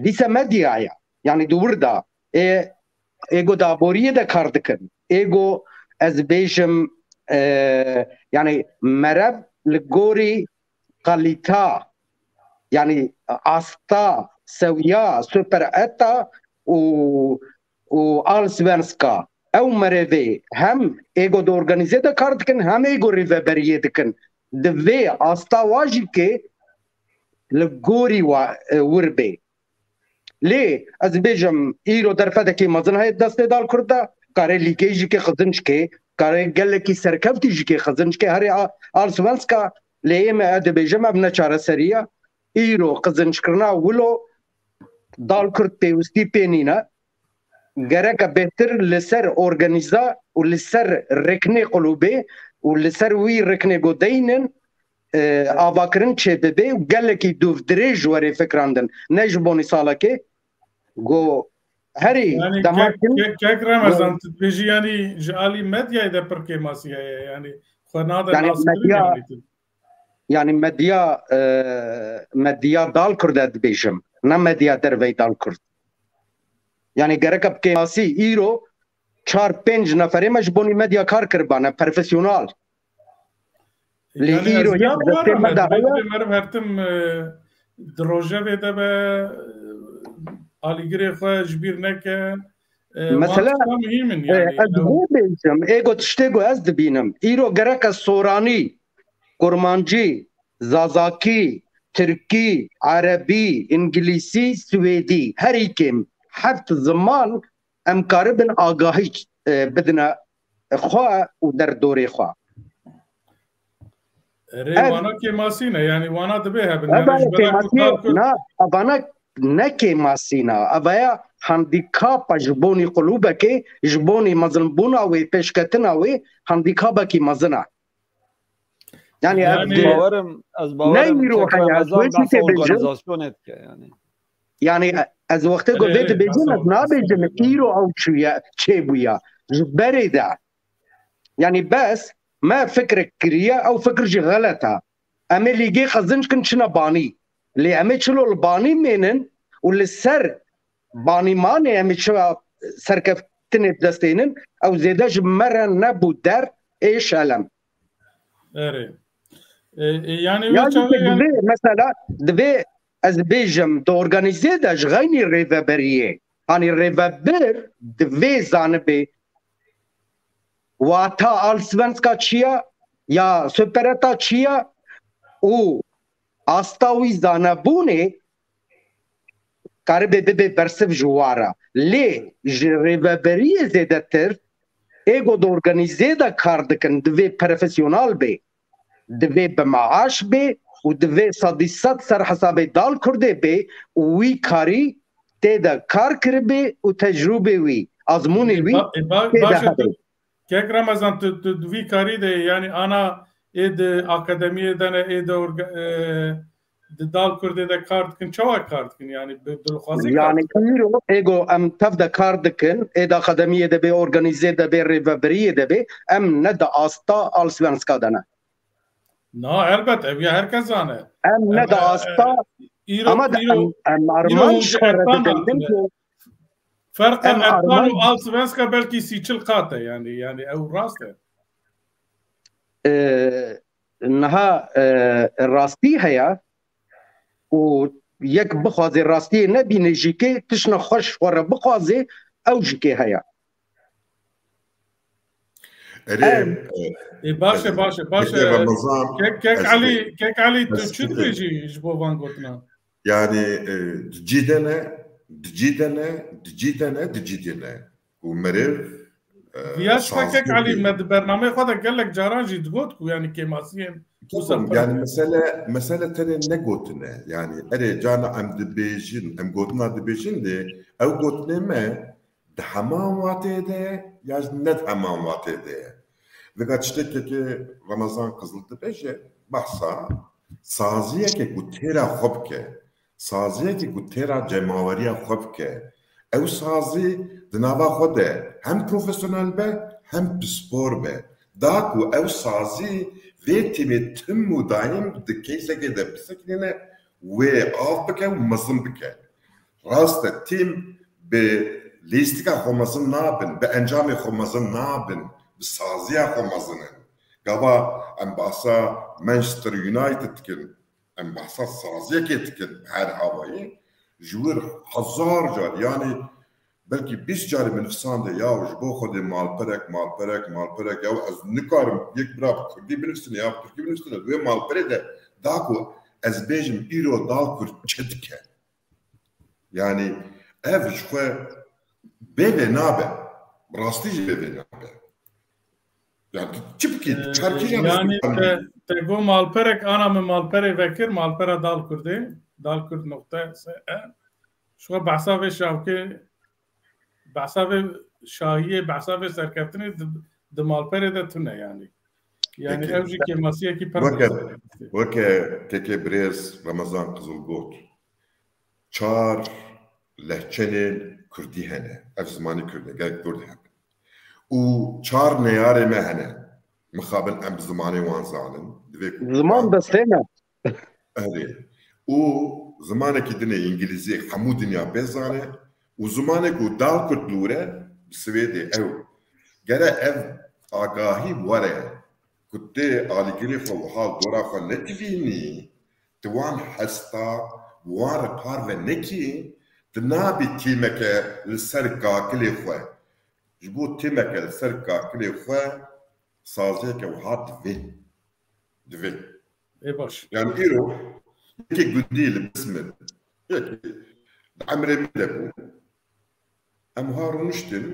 dîse medyaya. Yani di wir de ê, êgo di aboriyê de kar dikin, êgo, ez bêjim, e, yani merev li gorî kalîta, yani asta, sewiya, supereta û, û allsvenska. Ew merevê hem êgo di organizê de kar dikin, hem êgo rêveberiyê dikin. Divê asta wa jî kê li gorî wa, e, wir bê. Lê ez bêjim, îro derfetekî mezin heye destê dal Kurd de, kare lîgê jî kê xizinc kê, kare gelekî serkevtî jî kê xizinc kê, herê a-, allsvenska, lê ê me, e, dibêjim, ev ne çareserî ye. Îro xizincikirina wilo dal Kurd pêwistî pê nîne. Gereke bêhtir li ser organîza û li ser riknê qulûbê û li ser wî riknê ku deynin, e, avakirin çêbibe û gelekî dûvdirêj were fikrandin. Ne ji bonî salekê, ku herî Yani dema kek, kin kek, kek Remezan, tu dibêjî yani ji alî medyayê de pir kêmasî heye, yani xwe nade yani naskirin medya, yani tu. Yani medya, e, medya dal Kurd e dibêjim, ne medya dervey dal Kurd. Yani gereke bi kêmasî îro çar pênc neferê me ji bonî medya kar kiribane, profesyonal. Lê Yani îro ez ya yek destê me de heye. Meriv her tim, e, di rojevê de be, e, alîgirê xwe ji bîr neke. E, Mesela, wan tişta muhîm in e, yani. Ez vê bêjim, êgo tiştê ku ez dibînim. Îro gereke soranî, kurmancî, zazakî, tirkî, erebî, îngilîsî, swêdî, herî kêm heft ziman em karibin agahî, e, bidine xwe û derdorê xwe. Erê, Ev wana kêmasî ne, yani wana dibê hebin. Ev Yani ji bera ku kêmasî dal Kurd na, evana ne kêmasî na. Evaya handîkapa ji bonî qulûbekê, ji bonî mezinbûna wê, pêşketina wê, handîkapekî mezin e. Yani ev Yani di- Bawerim, ez ne bawerim îro Kek heye, ez Remezan wê jî behsa tê bêjim. Organizasyonê dike yani. Yani ez wextê ku Erê, vê erê, dibêjim, behsa ez nabêjim organizasyonê. Îro ew çûye, çêbûye. Ji berê de. Yani bes me fikrek kiriye, ew fikir jî xelet e. Em ê lîgê qezinc kin çine banî. Lê em ê çilo li banî mênin û li ser banîmanê em ê çi serkeftinê bi dest tênin, ew zêde ji me re nebû der ê şelem. Erê. E, e, yani Ya wê jî çaxê yani divê, mesela, divê ez bêjim, di organîzê de ji xeynî rêveberiyê, hanî rêvebir divê zanibê wata allsvenska çi ye, ya supereta çi ye û asta wî zanebûnê karibe bibe bersiv ji wa re. Lê ji rêveberiyê zêdetir, êgo di organîzê de kar dikin, divê profesyonal bê, divê bi maaş bê û divê sedî sed ser hesabê dal Kurdê bê û wî karî tê de kar kiribê û tecrûbê wî, azmûnê wî Ba-, e, ba-, tê de baş e, hebe. tu, Kek Ramazan, tu, tu di vî karî de yê, yani ana ê di akademiyê de ne, ê di orga-, e, di dal Kurdê de kar dikin, çawa kar dikin? Yani bi dilxwazî kar Yani dikin. Îro êgo em tev de kar dikin, ê di akademiyê de bê, organîzê de bê, rêvebiriyê de bê, em ne di asta allsvenska de ne. Na, elbet, ev ya herkes zane. Em ne Em, di e, asta, e, îro, ama de îro, em, em îro armanc hûn xwe re erkan dikin. hatine. Ferqa Em erkan û armanc allsvenska belkî sî çil qat e, yani, yani ew rast e. E, niha, e, rastî heye û yek bixwazê rastiyê nebîne jî kê tişna xweş xwe re bixwazê, ew jî kê heye. Erê, Em. e, E, baş e, ez, baş e, baş e. Kek Ramazan, Kek, Kek ez, Elî, Kek Elî, tu ez, çi dibêjî ji bo van gotina? Yani, e, di cî de ne, di cî de ne, di cî de ne, di cî de ne. Û meriv, e, Viya ji Kek Elî, me di bernameyê xwe de gelek caran jî digot ku yani kêmasiyên wisa Tamam, pir yani in. Mesele, mesele tenê ne gotine. Yani erê cana em dibêjin, em gotina dibêjin de, ew gotinê me di heman watê de ye, ya jî ne di heman watê de ye. Vêga tiştê Kekê Ramazan Qizil dibêje, behsa saziyeke ku têra xwe bike, saziyeke ku têra cemaweriya xwe bike, ew sazî di nava xwe de hem profesyonel be, hem pispor be. Da ku ew sazî vê tîmê tim û dayîm di keysekê de biseknîne, wê av bike û mezin bike. Rast e, tîm bi lîstika xwe mezin nabin, bi encamê xwe mezin nabin, bi saziya xwe mezin in. Gava em behsa Manchester United dikin, em behsa saziyekê dikin, her havayê ji wir hezar car, yanî belkî bîst carî min nivîsande, ya ji bo Xwedê malperek, malperek, malperek, ya ez nikarim yek bira bi kurdî binivîsine ya bi tirkî binivîsine, di wê malperê de da ku ez bêjim îro dal kurd çi dike. Yanî ev ji xwe bê vê nabe. Bi rastî jî bê vê nabe. Yani tu çi bikî? Ee, çarkî yanî te, te got malperek, ana min malperê vekir, malpera dal kurdê, dal kurd nokta S E. Ji xwe behsa vê şavkê, behsa vê şahiyê, behsa vê serkeftinê di, di malperê de tune yanî. Yani peki, ew jî kêmasiyekî pir weke, weke kekê birêz Remezan Qizil got, çar lehçenên kurdî hene. Ev zimanê kurdî gerek kurd hebin. Û çar neyarê me hene. Mixabin em bi zimanê wan zanin. Divê ku ziman destê me. Erê. Û zimanekî din ê, îngilîzî, hemû dinya pê zane. Û zimanek û dal kurt li wir e, bi Swêdê ew. Gere ev agahî were ku tê alîgirê xwe wiha dora xwe netivînî, tu wan hesta, wan re parve nekî, tu nabî tîmeke li ser kakilê xwe. Ji bo tîmeke li ser kakilê xwe saziyeke wiha divê. Divê. Ê baş. Yani îro yekê gundî li Bismil, yekê di emrê min de bû. Em ha rûniştin,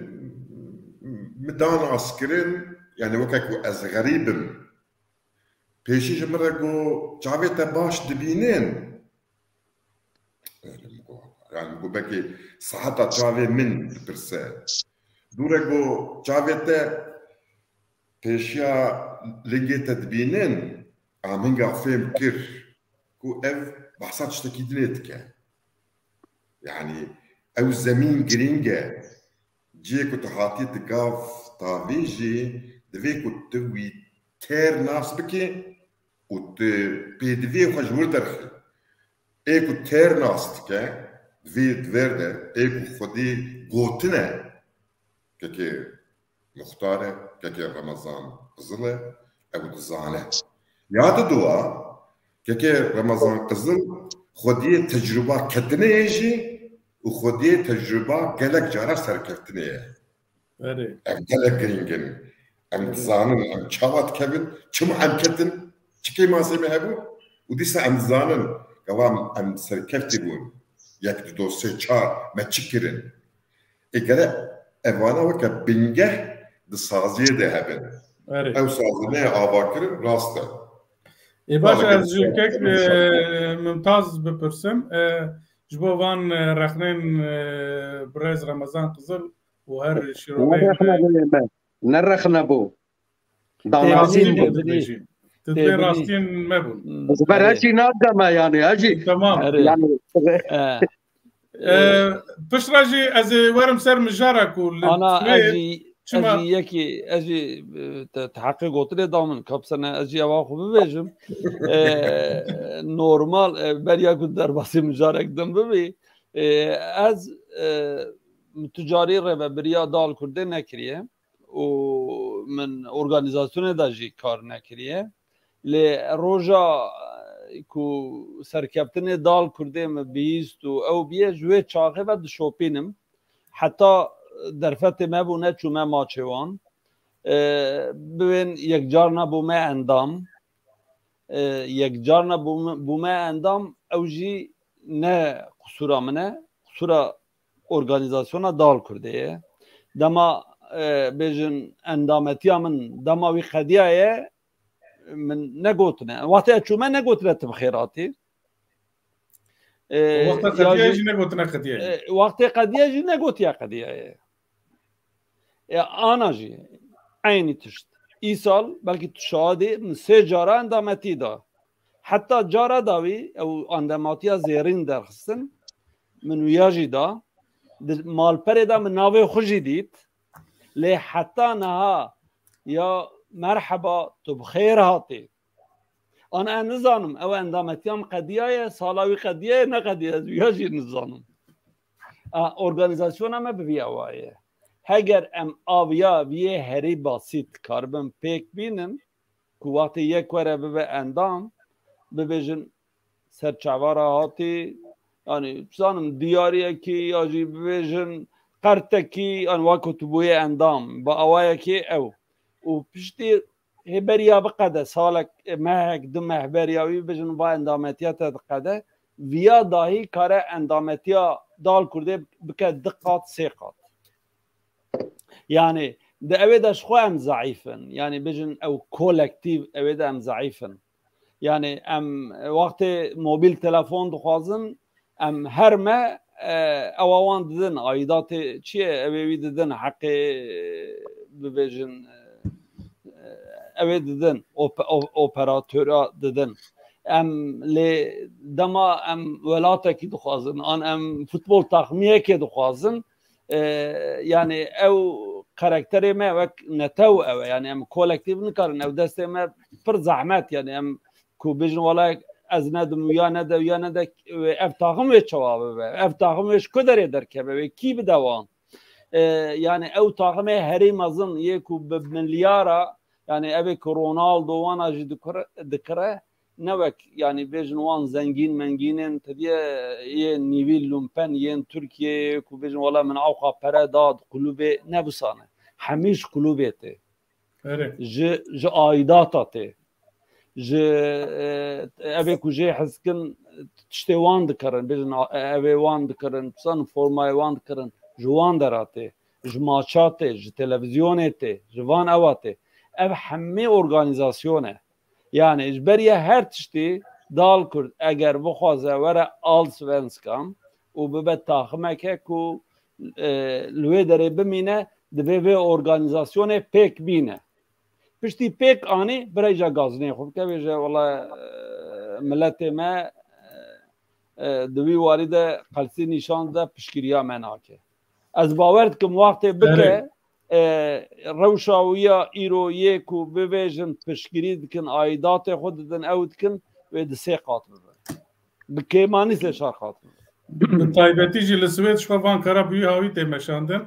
min da nas kirin, yani weke ku ez xerîb im. Pêşî ji min re got, çavê te baş dibînin? Yani got, belkî seheta çavê min dipirse. Dûre got, çavê te pêşiya lingê te dibînin? Em hinga fêm kir ku ev behsa tiştekî dinê dike. Yani ew zemîn girîng e. Cihê ku tu hatî tu gav tavêjî, divê ku tu wî têr nas bikî û tu pêdiviyê xwe ji wir derxî. Ê ku têr nas dike, divê di vêr de, ê ku xwedî gotine, kekê Muxtar e, kekê Remezan Qizil e, ew dizane. Ya di dua, kekê Remezan Qizil xwediyê tecrûba ketinê ye jî û xwediyê tecrûba gelek cara serkeftinê ye. Erê. Ev gelek girîng in. Em dizanin, em çawa dikevin, çima em ketin, çi kêmasê me hebû û dîsa em dizanin, gava em serkeftî bûn. Yek, du, do, sê, çar, me çi kirin? Ê gere evana weke bingeh di saziyê de hebin. Erê. Ew sazî neye avakirin, rast e. Ê baş, ez ji kek, e, Mimtaz bipirsim. E, ji bo van, e, rexnên, e, birêz Remezan Qizil û her şîroveyên, ne rexne bû. Danasîn bû. Tu dibê rastiyên me bûn. Ji ber ez jî nabdeme yani, ez jî. Tamam. Erê. Yani, e, Ee, piştre jî ez ê werim ser mijara ku li ana ez jî, ez jî yekî, ez jî, e, te, te heqê gotinê da min, kapsene ez jî eva xwe bibêjim. E, normal, e, beriya ku derbasî mijarek din bibî, e, ez, e, tu carî rêvebiriya Dal Kurdê nekiriye û min organîzasyonê de jî kar nekiriye. Lê roja, e, ku serkeftinê Dal Kurdê min bihîst û ew bûye, ji wê çaxê ve dişopînim. Heta derfetê me bûne, çûme maçê wan. E, bibên yekcar nebûme endam. E, yekcar nebûme, bûme endam, ew jî ne qisûra min e, qisûra organîzasyona Dal Kurdê ye. Dema, e, bêjin endametiya min dema wî qediyaye, min negotine. Wextê ez çûme negotine tu bi xêr hatî. E, wexta qediyaye jî negotine qediyaye. E, wextê qediyaye jî negotiye qediyaye. E, ana jî eynî tişt. Îsal belkî tu şahidî min sê cara endametî da. Heta cara dawî ew endametiya zêrîn derxistin. Min wiya jî da. Di malperê de min navê xwe jî dît. Lê heta niha ya merheba tu bi xêr hatî. Ana ez nizanim, ew endametiya min qediyaye, sala wî qediyaye, neqediyaye, ez wiya jî nizanim. A, organîzasyona me bi vî awa ye. Heger em aviya viyê herî basît karibin pêk bînin, ku wextê yek were bibe endam, bibêjin ser çava re hatî, yani, zanim diyariyekî ya jî bibêjin qertekî, yani, wek ku tu bûyê endam, bi awayekê ew. Û piştî hê beriya biqede, salek, mehek, du meh beriya wî bibêjin va endametiya te diqede, viya dahî kare endametiya Dal Kurdê bike du qat, sê qat. Yani, di ewê de ji xwe em zeîf in. Yani, bêjin ew kolektîf, ewê de em zeîf in. Yani, em wextê mobil telefon dixwazin, em her me, e, ewa wan didin, aidatê çi ye, ewê wî didin, heqê, bibêjin, e, ewê didin, op-, o-, operatora didin. Em lê dema em welatekî dixwazin, an em futbol taxmiyekê dixwazin, e, yani ew karakterê me wek netew ew e. Yani em kolektîf nikarin, ew destê me pir zehmet, yani em ku bêjin wala ez nedim û ya nede û ya nede, ev taxim wê çawa bibe? Ev taxim wê ji ku derê derkeve? Wê kî bide wan? E, yani ew taximê herî mezin yê ku bi milyara, yani evê ku Ronaldo wana jî dikure, dikire, ne wek, yani, bêjin wan zengîn mengînên, te diye, yê nîvî lumpen yên Tirkiyeyê ku bêjin, wela min awqa pere da di kulûbê, ne wisa ne. Hemî ji kulûbê tê. Erê. Ji, ji aidata tê. Ji, e, evê ku jê hez kin, tiştê wan dikirin, bêjin, a, evê wan dikirin, pisan formayê wan dikirin, ji wan dera tê. Ji maça tê, ji televîzyonê tê, ji van ewa tê. Ev hemî organîzasyon e. Yani ji beriya her tiştî Dal Kurd eger bixwaze were Allsvenskan û bibe taximeke ku, e, li wê derê bimîne, divê vê organîzasyonê pêk bîne. Piştî pêk anî, birayca gazinê xwe bike, bêje, wela, e, miletê me, e, e, di wî warî de qelsî nîşan de piştgiriya me nake. Ez bawer dikim wextê bike, Erê. e, rewşa wî ya îro yê ku bibêjin piştgirî dikin, aîdatê xwe didin, ew dikin, wê di sê qat bibe. Bi kêmanî sê çar qat bibe. Bi taybetî jî li Swêd ji xwe van kara bi wî hawî tê meşandin.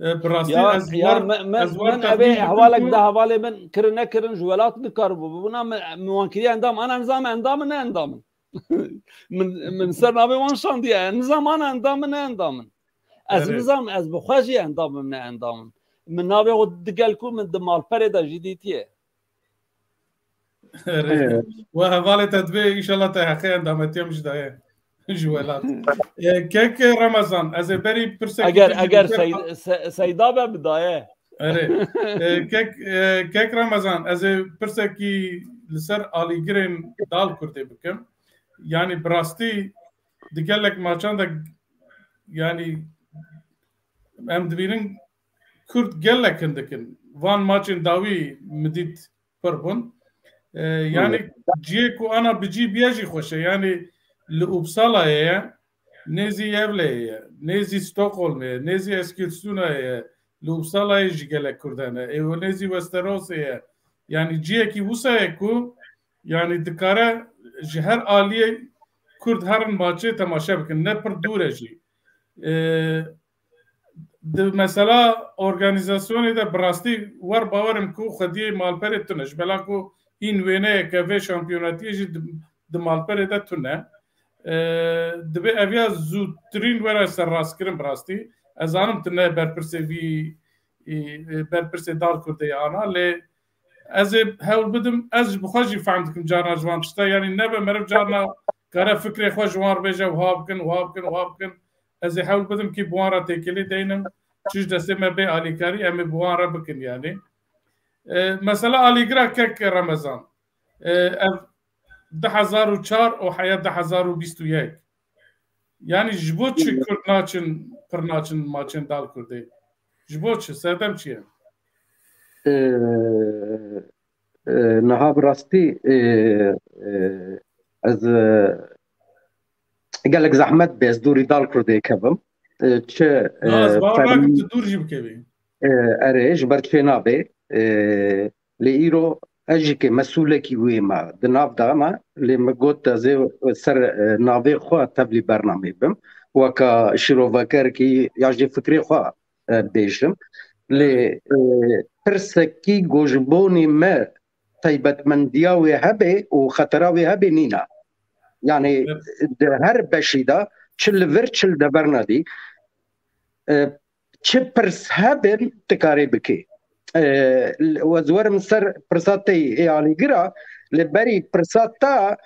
E, bi rastî Ya, ez ya, wer, me, me, ez wer min evê tehmîn dikim hewalek ku de hevalê min kirin nekirin ji welat nikaribû bibûna, min, min wan kiriye endam, ana nizam endam in, ne endam in. Min, min ser navê wan şandiye, nizam ana endam in, ne endam in. Ez Erê. nizam, ez bi xwe jî endam im, ne endam im. Min navê xwe digel ku min di malperê de jî dîtiye. Erê. Evet. We hevalê te divê, înşallah te heqê endametiya min jî daye. Ji welat. E, kek Remezan, ez ê berî pirsekî Eger, din eger jî Sey-, Se-, Seyda be, bidaye. Erê. E, kek, e, kek Remezan, ez ê pirsekî li ser alîgirên Dal Kurdê bikim. Yani bi rastî di gelek maçan de, yani em dibînin Kurd gelek hindik in. Van maçên dawî min dît pir bûn. E, yani Evet. ciyê ku ana bi cî biye jî xweş e. Yani li Uppsala'yê ye, nêzî Gävleyê ye, nêzî Stockholmê ye, nêzî Eskilstuna'yê ye, li Uppsala'yê jî gelek Kurd hene. Ê, û nêzî Westerosê ye. Yani ciyekî wisa ye ku, yani dikare ji her aliyê Kurd herin maçê temaşe bikin. Ne pir dûr e jî. E, di mesela organîzasyonê de bi rastî wer bawer im ku xwediyê malperê tune. Ji bela ku hîn wêneyeke vê şampiyonatiyê jî di, di malperê de tune. E, divê eviya zûtirîn were serrastkirin bi rastî. Ez zanim tu ne berpirsê vî, e, berpirsê Dal Kurdê ana, lê ez ê hewl bidim, ez ji bi xwe jî fehm dikim carna ji van tişta, yanî nebe meriv carna kare fikrê xwe ji wan re bêje, wiha bikin, wiha bikin, wiha bikin. Ez ê hewl bidim kî bi wan re têkilî deynim, çi ji destê me bê alîkarî, em ê bi wan re bikin yanî. E, mesela alîgira kek Remezan. E, ev du hezar û çar û heya du hezar û bîst û yek. Yanî ji bo çi Kurd naçin, pir naçin maçên Dal Kurdê? Ji bo çi? Serdem çi ye? E, e, niha bi rastî, e, e, ez, e, gelek zehmet bê ez dûrî Dal Kurdê kevim. E, çi, Na, ez e, bawer nakim tu dûr jî bikevî. E, erê, ji ber çê nabê. E, lê îro ez jî kê mesûlekî wê me di nav de me, lê min got ez ê ser, e, navê xwe tevlî bernameyê bim. Weka şîrovekerekî ya jî fikrê xwe e, bêjim. Lê, e, pirsekî ku ji bonî me taybetmendiya wê hebe û xetera wê hebe nîne. Yani di her beşî de çi li vir çi li dever nedî, e, çi pirs hebin tu karê bikê. E, ez werim ser pirsa te yê alîgira, li berî pirsa te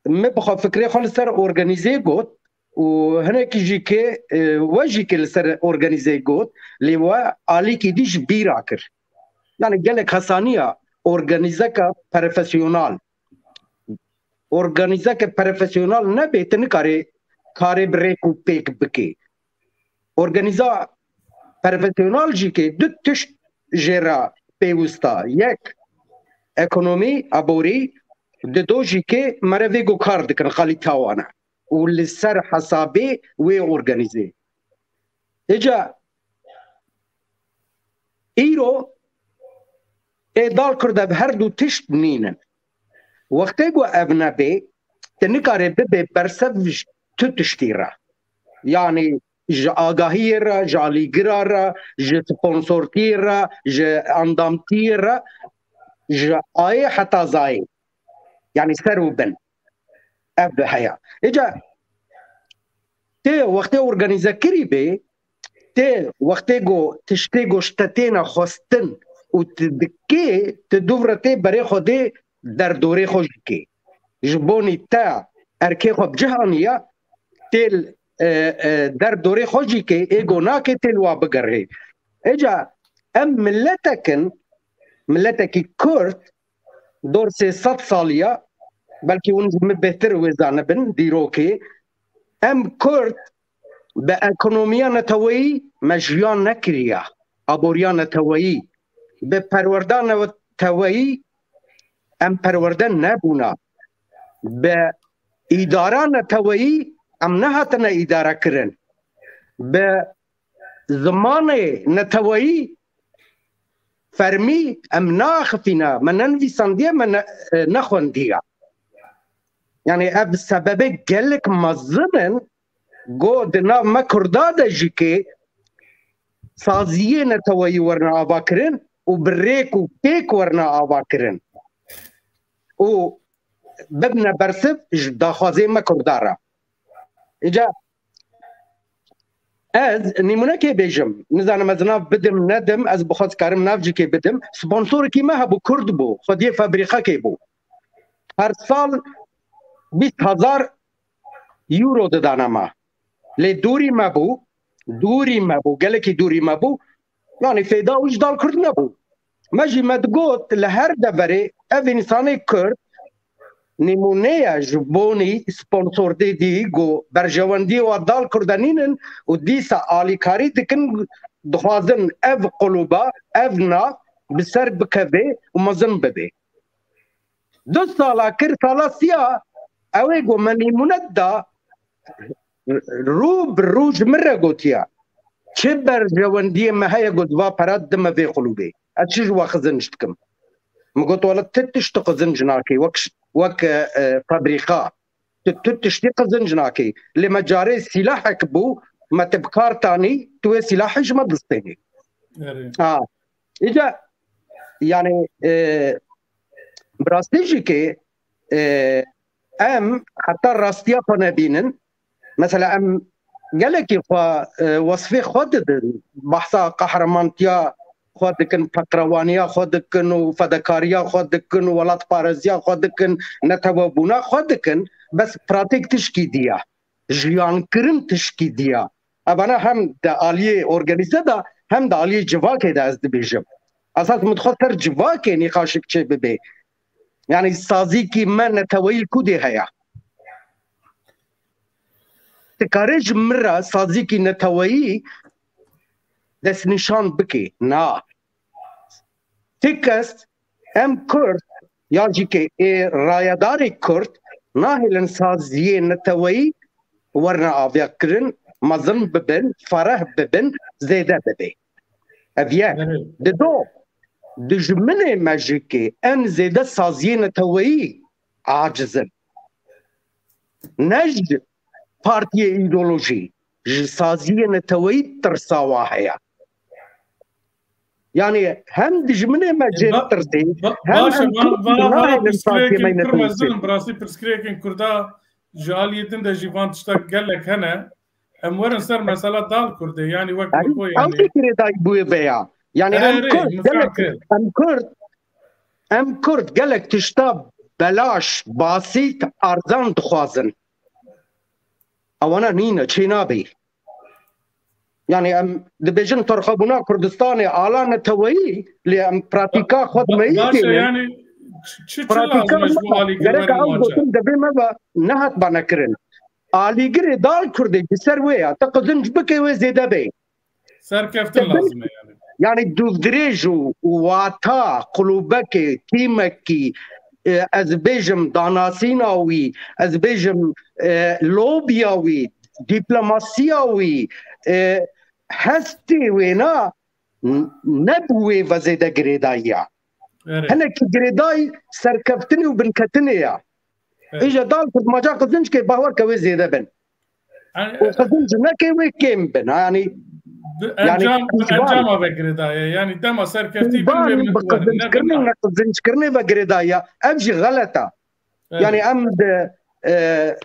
min bi xwe fikrê xwe li ser organîzê got û hinekî jî kê, e, we jî kê li ser organîzê got, lê we alîkî dî ji bîra kir. Yani gelek hesaniya organîzeka profesyonal. Organîzeke profesyonal nebe, tu nikarê karê bi rêk û pêk bikê. Organîza profesyonal jî kê du tişt jê re pêwista. Yek, ekonomî, aborî, dido jî kê merevê ku kar dikin, xalîta wan e. Û li ser hesabê wê organîzê. Êca îro ê dal Kurd ev her du tişt nînin. Wextê ku ev nebê, tu nikarê bibê bersev ji tu tiştî re. Yani ji agahiyê re, ji alîgira re, ji sponsortiyê re, ji endamtiyê re, ji ayê heta zayê. Yani ser û bin. Ev bi heya. Êca tê wextê organîze kirî bê, tê wextê ku tiştê ku ji te têne xwestin û tu dikê, tu dûv re tê berê xwe dê derdorê xwe jî kê. Ji bonî te erkê xwe bi cih aniya, tê, e, e, derdorê xwe jî kê, ê ku nakê tê li wa bigerê. Êca em miletek in, miletekî Kurd, dor sê sed saliya, belkî hûn ji min bêhtir wê zanibin, dîrokê, em Kurd bi ekonomiya neteweyî me jiyan nekiriya, aboriya neteweyî, bi perwerda neteweyî em perwerde nebûna, bi îdara neteweyî em nehatine îdare kirin, bi zimanê neteweyî fermî em naxifîne, me nenivîsandiye, me ne, e, nexwendiye. Yani ev sebebê gelek mezin in, go di nav me Kurda de jî kê saziyê neteweyî werine ava kirin û bi rêk û pêk werine ava kirin. Û bibine bersiv ji daxwazê me Kurda re. Îca ez nîmûnekê bêjim, nizanim ez nav bidim, nedim, ez bi xwe dikarim nav jî kê bidim. Sponsorekî me hebû, Kurd bû, xwediyê fabrîkekê bû. Her sal bîst hezar euro didane me. Lê dûrî me bû, dûrî me bû, gelekî dûrî me bû. Yani fêda wî ji dal Kurd nebû. Me jî me digot, li her deverê ev însanê Kurd nîmûne ye ji bonî sponsortê dî ku berjewendiyê wa dal Kurda nînin û dîsa alîkarî dikin, dixwazin ev qulûba, ev nav bi ser bikeve û mezin bibe. Du sala kir, sala siya, ew ê ku me nîmûne da, rû bi rû ji min re gotiya, çi berjewendiyê me heye ku di va pera dime vê qulûbê. Ez çi ji we xizinc dikim? Min got, wele tu tişt tu xizinc nakê, wek, wek, e, fabrîka. Tu, tu tiştî qizinc nakî. Lê me carê sîlahek bû, me te bi kar tanî, tu wê sîlahê ji me distênî. Erê. Ha. Îca, yani, e, bi rastî jî kê, e, em heta rastiya xwe nebînin. Mesela em gelekî xwe, e, wesfê xwe didin. Behsa qehremantiya xwe dikin, peqrewaniya xwe dikin û fedakariya xwe dikin û welatpareziya xwe dikin, netewebûna xwe dikin, bes pratîk tişkî diya, jiyankirin tişkî diya. Evana hem di aliyê organîze de hem di aliyê civakê de ez dibêjim. Esas min dixwest ser civakê nîqaşek çê bibe. Yani sazîkî me neteweyî li ku dê heye? Dikare ji min re sazîkî neteweyî destnîşan bike? Na. Ti kes, em Kurd, ya jî ke ê rayedarê Kurd, nahêlin saziyê neteweyî werine aviya kirin, mezin bibin, fereh bibin, zêde bibe. Ev ye. Evet. Dido, dijminê me jî ke en zêde saziyê neteweyî aciz in. Ne ji partiyê îdeolojî, ji saziyê neteweyî tirsa wa heye. Yani hem dijminê me jê Ba- ditirsê, Ba- hem Baş e, em van Kurd van nahêlin hara pirsgirêkên partiyê me Kurd netirsê. Mezin, bi rastî pirsgirêkên Kurda ji aliyê din de jî van tişta gelek hene. Em werin ser mesela dal Kurdê, yani wek Yani min got, ew yani jî girêdayî bûye vê ya. Yani Erê, em erê, Kurd min fam gelek, kir. em Kurd, em Kurd gelek tişta belaş, basît, arzan dixwazin. Ewana nîne, çê nabê. Yani em dibêjin torxebûna Kurdistanê ala neteweyî, lê em pratîka xwe di Ba- meyî Baş e, tênin. yani çi, çi Pratîka lazim e ji bo me, alîgir gerek werin ew maça? Gotin devê me ve nehat bana kirin. Alîgirê dal Kurdê ji ser wê ya. Te qizinc bike wê zêde bê. Serkeftin Te lazim e yani. Yani dûvdirêj û wata, qulûbekê, tîmekî, e, ez bêjim danasîna wî, ez bêjim, e, lobiya wî, diplomasiya wî, e, hestê wêna n- ne bi wê ve zêde girêdayî ya. Erê. Hinekî girêdayî serkeftinê û binketinê ya. Evet. Îja dal Kurd maça qizinc ke bawer ke wê zêde bin. Yani, Û qizinc neke wê kêm bin. Ha, yani bi yani encam, bi îcbar. Encama ve girêdayî. Yani dema serkeftî bin Îcbar wê bi min werin, ne qizinckirinê bina. Ne qizinckirinê ve girêdayî ya. Ev jî xelet e. Evet. Yani em di, e,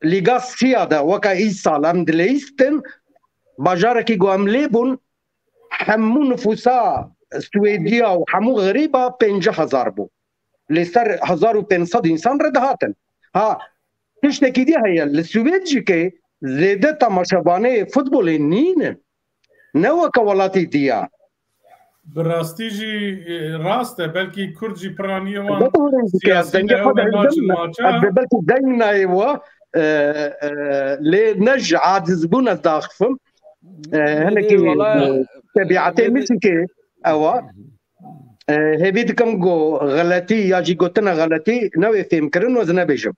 Lîga Siya de weke îsal em dileyîstin, bajarekî ku em lê bûn, hemû nifûsa Swêdiya û hemû xerîba pêncî hezar bû. Lê ser hezar û pênc sed însan re dihatin. Ha, tiştekî dî heye, li Swêd jî ke zêde temaşevanê futbolê nînin. Ne weke welatî diya. Bi rastî jî, e, rast e. Belkî Kurd jî piraniyê wan Elbette hûn jî ke ez siyasî dengê ne, xwe ew ne dihildim, naçin maça. Ez de belkî deng nayê we, e, e, lê ne ji acizbûn ez daxifim. E, Nê, hinekî, wala, e, tebiatê nê, min çike ew a. E, hêvî dikim ku xeletî ya jî gotina xeletî ne wê fêm kirin û ez nebêjim.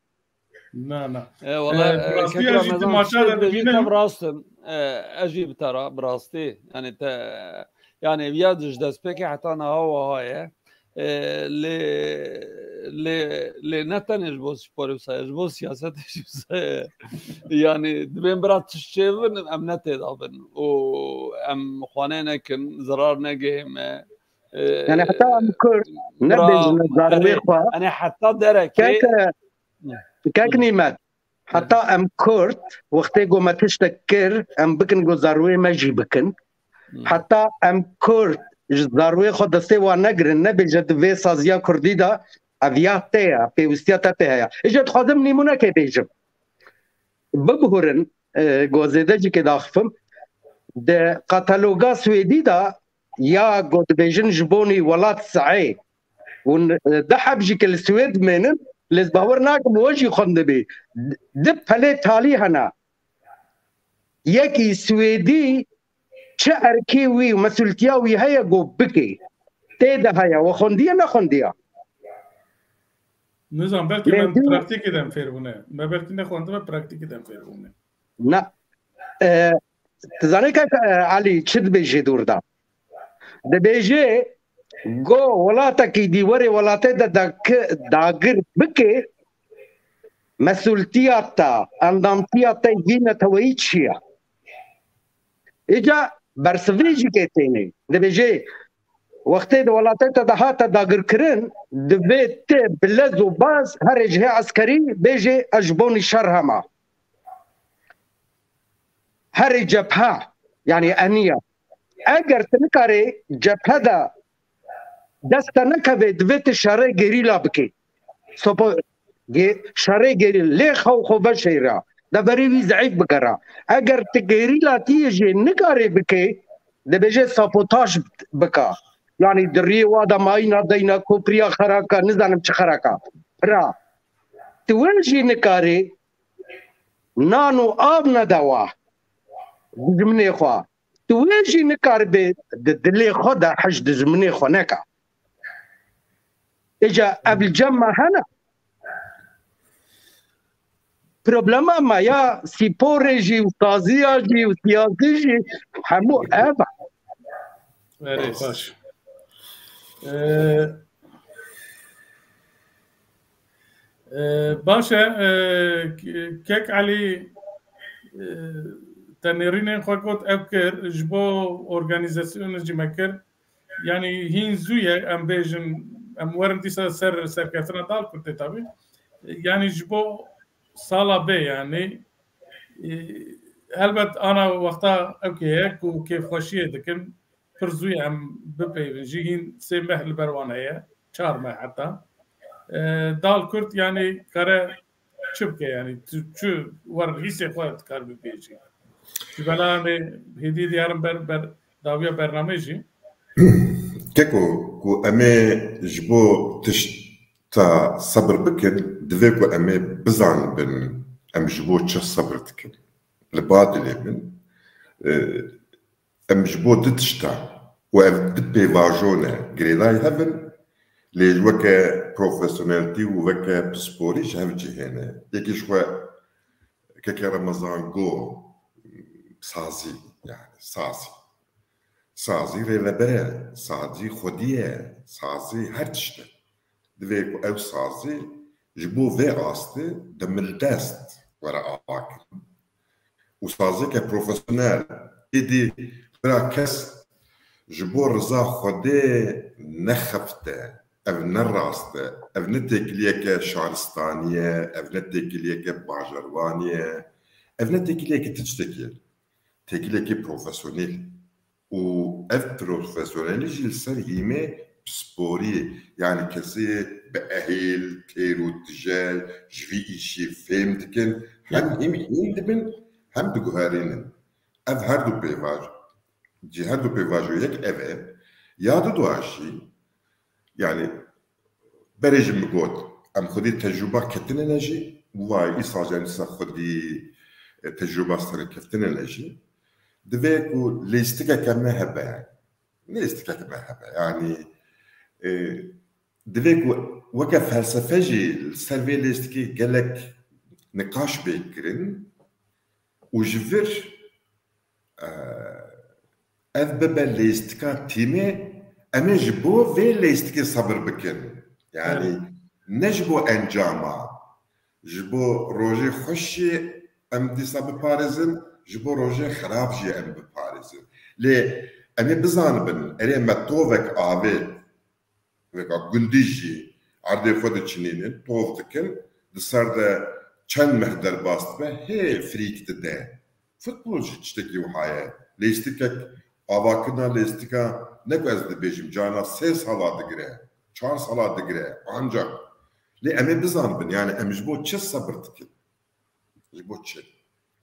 Na, na. E, wala, E, e, rastî kek ya jî Ramazan temaşa tiştê de dibêjî dibînim. te bi rast im. E, ez jî bi te re bi rastî. Yani te, yani viya ji destpêkê heta niha wiha ye. E, lê, lê, lê ne tenê ji bo sporê wisa ye, ji bo siyasetê jî wisa ye. Yani dibên bira tişt çêbin, em ne têda bin. Û em xwanê nekin, zirar negihê me. E, Yani heta em Kurd bira, nebêjin zarwê erê, xwe. Yani heta derekê Kek, kek Nîmet, heta em Kurd, wextê ku me tiştek kir, em bikin ku zarwê me jî bikin. Heta em Kurd ji zarwê xwe destê wan negirin, nebêje di vê saziya Kurdî de ev ya te ye, pêwistiya te pê heye. Îja dixwazim nîmûnekê bêjim. Bibihurin, e, ku zêde jî kê daxifim, di kataloga Swêdî de ya ku dibêjin ji bonî welat sehê û, e, du heb jî ke li Swêd mênin, lê ez bawer nakim we jî xwendibî. Du pelê talî hene. Yekî Swêdî çi erkê wî û mesultiya wî heye ku bike. Tê de heye, we xwendiye nexwendiye? Nizam, belkî Lê me dû- praktîkê de em fêr bûne. Me belkî nexwendibe, praktîkê de em fêr bûne. Na. E, tu zanî kek, e, Elî çi dibêjê dûr de? Dibêjê go welatekî dî werê welatê de daki-, dagir bike, mesultiya te, endamtiya te yî neteweyî çi ye? Îca bersivê jî kê tênê. Dibêjê, wextê di welatê te de hate dagirkirin, divê te bi lez û baz herê ji hê eskerî bêjê ez ji bonî şer hema. Herê cephe, yani eniya. Eger tu nikarê cephe de dest te nekeve, divê tu şerê gerîla bikê. Sopo ge-, şerê gerîla, lê xew xwe veşêra. Deverê wî zeîf bikera. Eger tu gerîla tiyê jê nikarê bikê, dibêje sabotaj bika. Yani di riyê wa de mayîna deyna, kopriya xeraka, nizanim çi xeraka. Bira, tu wê jî nikarê nan û av nede wa dijminê xwe. Tu wê jî nikaribê di dilê xwe de hij dijminê xwe neka. Îca ev li cem me hene. Problema me ya spor jî û saziya jî û siyasî jî hemû ev e. Erê, baş. Ee, ee, baş e, ee, Kek Elî, ee, te nêrînên xwe got ev kir, ji bo organîzasyonê jî me kir. Yanî hîn zû ye, em bêjin, em werin dîsa ser serkeftina Dal Kurtê tabî. Yanî ji bo sala bê, yanî, e, helbet ana wexta ewkê ye ku kêfxweşiyê dikin, pir zû ye em bipeyvin jî, hîn sê meh li ber wan heye, çar meh heta. E, Dal Kurt, yanî kare çi bike, yanî tu çi wer hîsê xwe dikar bibêjî? Ji bela em ê hêdî diyarin ber, ber dawiya bernameyê jî. Keko, ku em ê ji bo tişta sebir bikin, divê ku em ê bizanibin em ji bo çi sebir dikin. Li ba dilê min, e, em ji bo du tişta û ev du pêvajo ne, girêdayî hev in, lê ji weke profesyoneltî û weke pisporî ji hev cihê ne. Yekî ji xwe keke Remezan got, sazî, yani sazî. Sazî rêveber e, sazî xwedî ye, sazî her tişt e. Divê ku ew sazî ji bo vê astê demildest were avakirin. Û sazeke profesyonel, êdî bira kes ji bo riza Xwedê nexefte, ev ne rast e, ev ne têkiliyeke şaristanî ye, ev ne têkiliyeke bajarwanî ye, ev ne têkiliyeke ti tiştekî ye. Têkilekî profesyonel. Û ev profesyonelî jî li ser hîmê pisporiyê, yanî kesê bi ehêl, têr û tije ji vî îşî fêm dikin, hem hîm hîn dibin, hem diguherînin. Ev her du pêvajo, cî her du pêvajo yek ev e. Ya dudua jî, yanî berê jî min got, em xwedî tecrûba ketine ne jî, vay, îsal jî em dîsa xwedî, e, tecrûba serkeftine ne jî. Divê ku lêstikeke me hebe, lêstikeke me hebe. Yanî, e, divê ku weke felsefe jî li ser vê lêstikê gelek niqaş bê kirin û ji vir, e, ev bibe lêstika tîmê, em ê ji bo vê lêstikê sebir bikin. Yanî Evet. ne ji bo encama, ji bo rojê xweş jî em dîsa biparêzin, ji bo rojê xerab jî em biparêzin. Lê em ê bizanibin, erê me tovek avê, veka gundî jî erdê xwe diçinînin, tov dikin, di ser de çend meh derbas dibe, hê firîk dide. Futbol jî tiştekî wiha ye. Lêstikek, avakirina lêstika, ne ku ez dibêjim, carna sê sala digire, çar sala digire, ancak lê em ê bizanibin, yani em ji bo çi sebir dikin? Ji bo çi?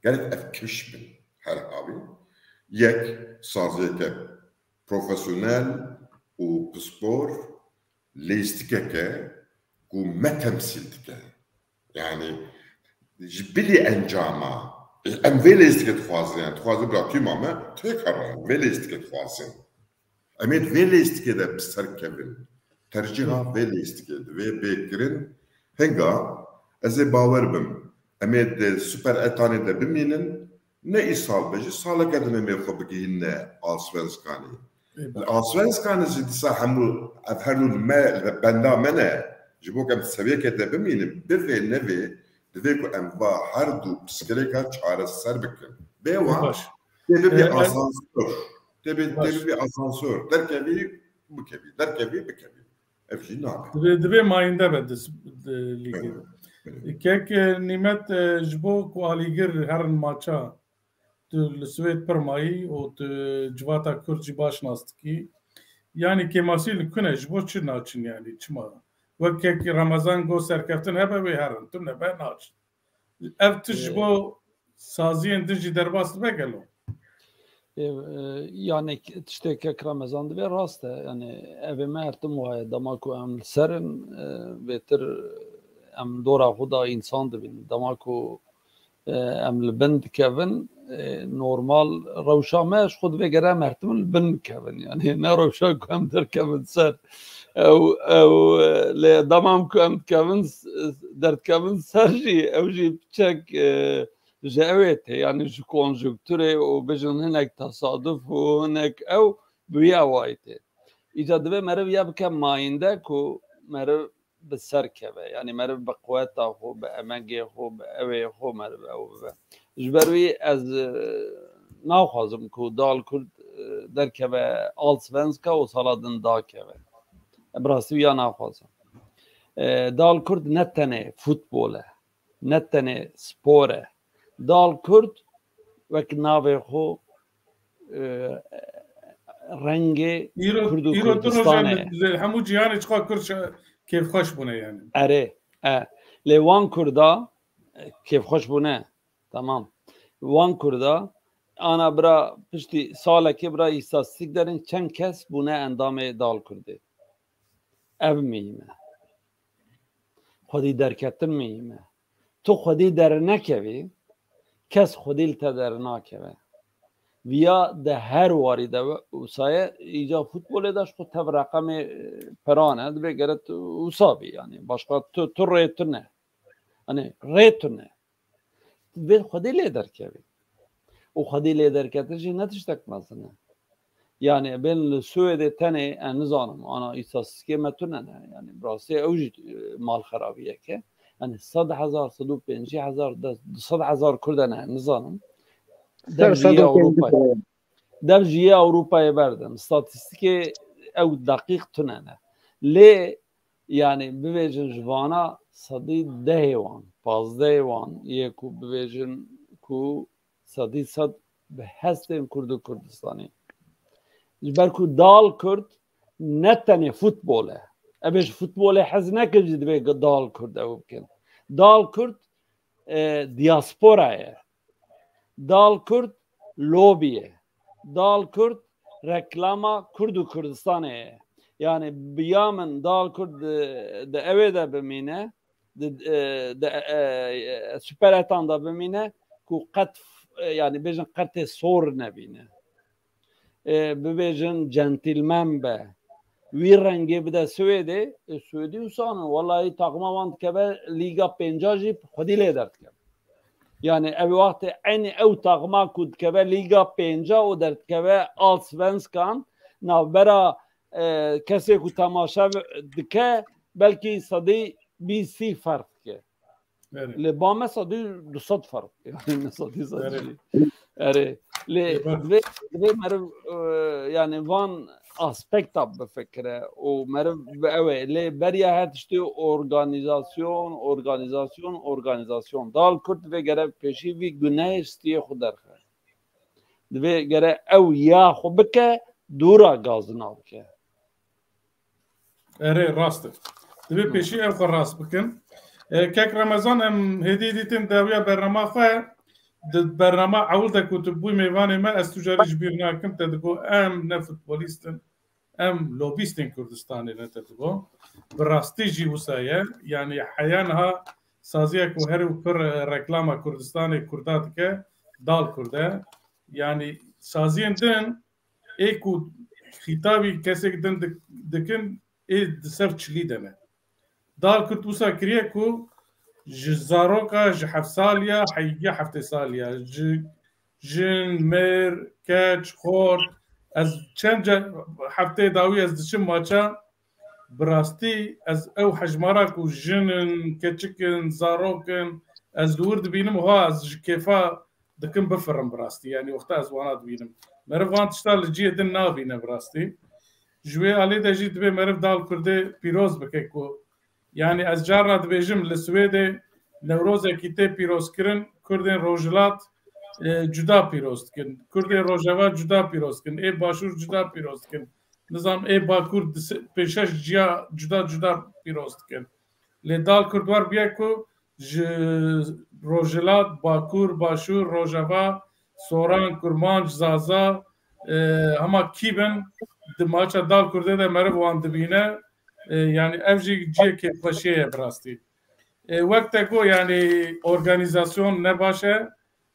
Gerek ev keş bin her halî. Yek, saziyeke profesyonel û pispor, lêstikeke ku me temsîl dike. Yani ji bilî encama, em vê lêstikê dixwazin, yani dixwazin bira tîma me têk herin, vê lêstikê dixwazin. Em ê di vê lêstikê de bi ser kevin. Tercîha vê lêstikê divê bê kirin. Hinga ez ê bawer bim, em ê di Super Etanê de bimînin, ne îsal be jî saleke din em ê xwe bigihînine Allsvenskanê. Ê, Li Allsvenskanê jî dîsa hemû ev her du li me, li benda me ne. Ji bo ku em di seviyeke de bimînin, bivê nevê, divê ku em va her du pirsgirêka çareser bikin. Bê wan Baş. tê bibî Ee, asansör. Tê bê, tê Baş. bibî asansör. Derkevî, bikevî. Derkevî, bikevî. Ev jî nabe. Divê, divê mayînde be di, di lîgê. Evet, evet. Kek, e, Nîmet, e, ji bo ku alîgir herin maça, tu li Swêd pir mayî û tu civata Kurd jî baş nas dikî. Yanî kêmasî li ku ne, ji bo çi naçin yanî? Çima? Wek kek Remezan got serkeftin hebe wê herin, tu nebe naçin. Ev tişt ji Ee, bo saziyên din jî derbas dibe gelo? Ê, e, yani k-, tiştê kek Remezan dibê rast e. Yani evê me her tim waye. Dema ku em li ser in, e, bêtir em dora xwe da însan dibînin. Dema ku, e, em li bin dikevin, e, normal rewşa me ji xwe divê gere em her tim li bin bikevin. Yani ne rewşa ku em derkevin ser. Ew, ew, e, lê dema ku em dikevin s-, derdikevin ser jî, ew jî piçek, e, ji ewê tê, yanî ji konjunkturê û bijin hinek tesaduf û hinek ew bi wî awayî tê. Îca divê meriv ya bike mayînde ku meriv bi ser keve. Yanî meriv bi quweta xwe, bi emegê xwe, bi ewê xwe meriv ew bibe. Ji ber wî ez, e, naxwazim ku Dal Kurd, e, derkeve Allsvenska û sala din dakeve. Bi rastî ya naxwazim. E, Dal Kurd ne tenê futbol e, ne tenê spor e. Dal Kurd wek navê xwe, e, rengê Kurd û Kurdistanê ye. Hemû cîhanê çiqa Kurd kêfxweş bûne yani. Erê, e. Lê wan Kurda, e, kêfxweş bûne. Tamam. Wan Kurda, ana bira piştî salekê bira îstatîstîk derin çend kes bûne endamê Dal Kurdê. Ev muhîm e. Xwedî derketin muhîm e. Tu xwedî dernekevî, kes xwedî li te dernakeve. Viya de her warî de wisa ye, îca futbolê de ji xwe tev reqemê, e, peran e, divê gere tu wisa bî, yani başqa tu, tu rê tune. Hani rê tune. Vê xwedî lê derkevî. Û xwedî lê derketin jî ne tiştek mezin e. Yani bên li Swêdê tenê, e, nizanim, ana îstatîstîkê me tune ne. Yani bi rastî ew jî, e, malxerabiyek e. Yani sed hezar, sed û pêncî hezar, du sed hezar Kurd hene, nizanim. Dev ji yê Ewropayê. Dev ji yê Ewropayê berdin. Statîstîkê ew deqîq tune ne. Lê yani bibêjin ji vana sedî dehê wan, pazdehê wan yê ku bibêjin ku sedî sed bi hestên Kurd û Kurdistanê. Ji ber ku Dal Kurd ne tenê futbol e. Ev ê ji futbolê hez nekin jî divê Dal Kurd ew bikin. Dal Kurd, e, diaspora ye. Dal Kurd lobî ye. Dal Kurd reklama Kurd û Kurdistanê ye. Yani bi ya min Dal Kurd di, di ewê de bimîne, di, e, di, e, e, Super Etan de bimîne ku qet, e, yani bêjin qetê sor nebîne. E, bibêjin centîlmen be. Wî rengê bide Swêdê, e, Swêdî wisa ne. Wellahî taxima wan dikeve Lîga Pênca jî xwedî lê derdikeve. Yani ev wextê eynî ew taxima ku dikeve Lîga Pênca û derdikeve Allsvenskan, navbera, e, kesê ku temaşe dike belkî sedî bîst sî ferq dike. Erê. Lê ba me sedî du sed ferq. Yani me sedî sed Erê. jî. Erê. Lê Ê, bak. divê, divê meriv, e, yani van aspekta bifikire û meriv bi ew ê. Lê beriya her tiştê organizasyon, organizasyon, organizasyon. Dal Kurd divê gere pêşî vî gunehê stiyê xwe derxe. Divê gere ew ya xwe bike, dûra gazina bike. Erê, rast e. Divê Hı. pêşî ew xwe rast bikin. E, kek Remezan, em hêdî dîtin dawiya bernama xwe. Di bernama ewil de ku tu bûyî mêvanê me, ez tu carî ji bîr nakim, te digot, em ne futbolîst in, em lobîstên Kurdistanê ne, te digot. Bi rastî jî wisa ye. Yanî heya niha saziya ku her û pir, e, reklama Kurdistanê Kurda dike, Dal Kurd e. Yanî saziyên din ê ku xîtabî kesek din dik-, dikin, ê di ser çilî de ne. Dal Kurd wisa kiriye ku ji zaroka, ji heft saliya, heyya heftê saliya, ji jin, mêr, keç, xort, ez çend ca hefteyê dawî ez diçim maça, bi rastî ez ew hejmara ku jin in, keçik in, zarok in, ez li wir dibînim, ha ez ji kêfa dikim bifirim bi rastî. Yanî wexta ez wana dibînim. Meriv van tişta li cihê din nabîne bi rastî. Ji wê alî de jî divê meriv Dal Kurdê pîroz bike ku, yanî ez carna dibêjim li Swêdê Newrozekî tê pîrozkirin, Kurdên Rojhilat, e, cuda pîroz dikin. Kurdên Rojava cuda pîroz dikin. Ê Başûr cuda pîroz dikin. Nizam ê Bakur di se-, pênc şeş ciya cuda cuda pîroz dikin. Lê Dal Kurd wer bûye ku ji Rojhilat, Bakur, Başûr, Rojava, Soran, Kurmanc, Zaza, e, hema kî bin, di maça Dal Kurdê de meriv wan dibîne. E, yanî ev jî cihê kêfxweşiyê ye bi rastî. E, wek te got, yanî organîzasyon ne baş e.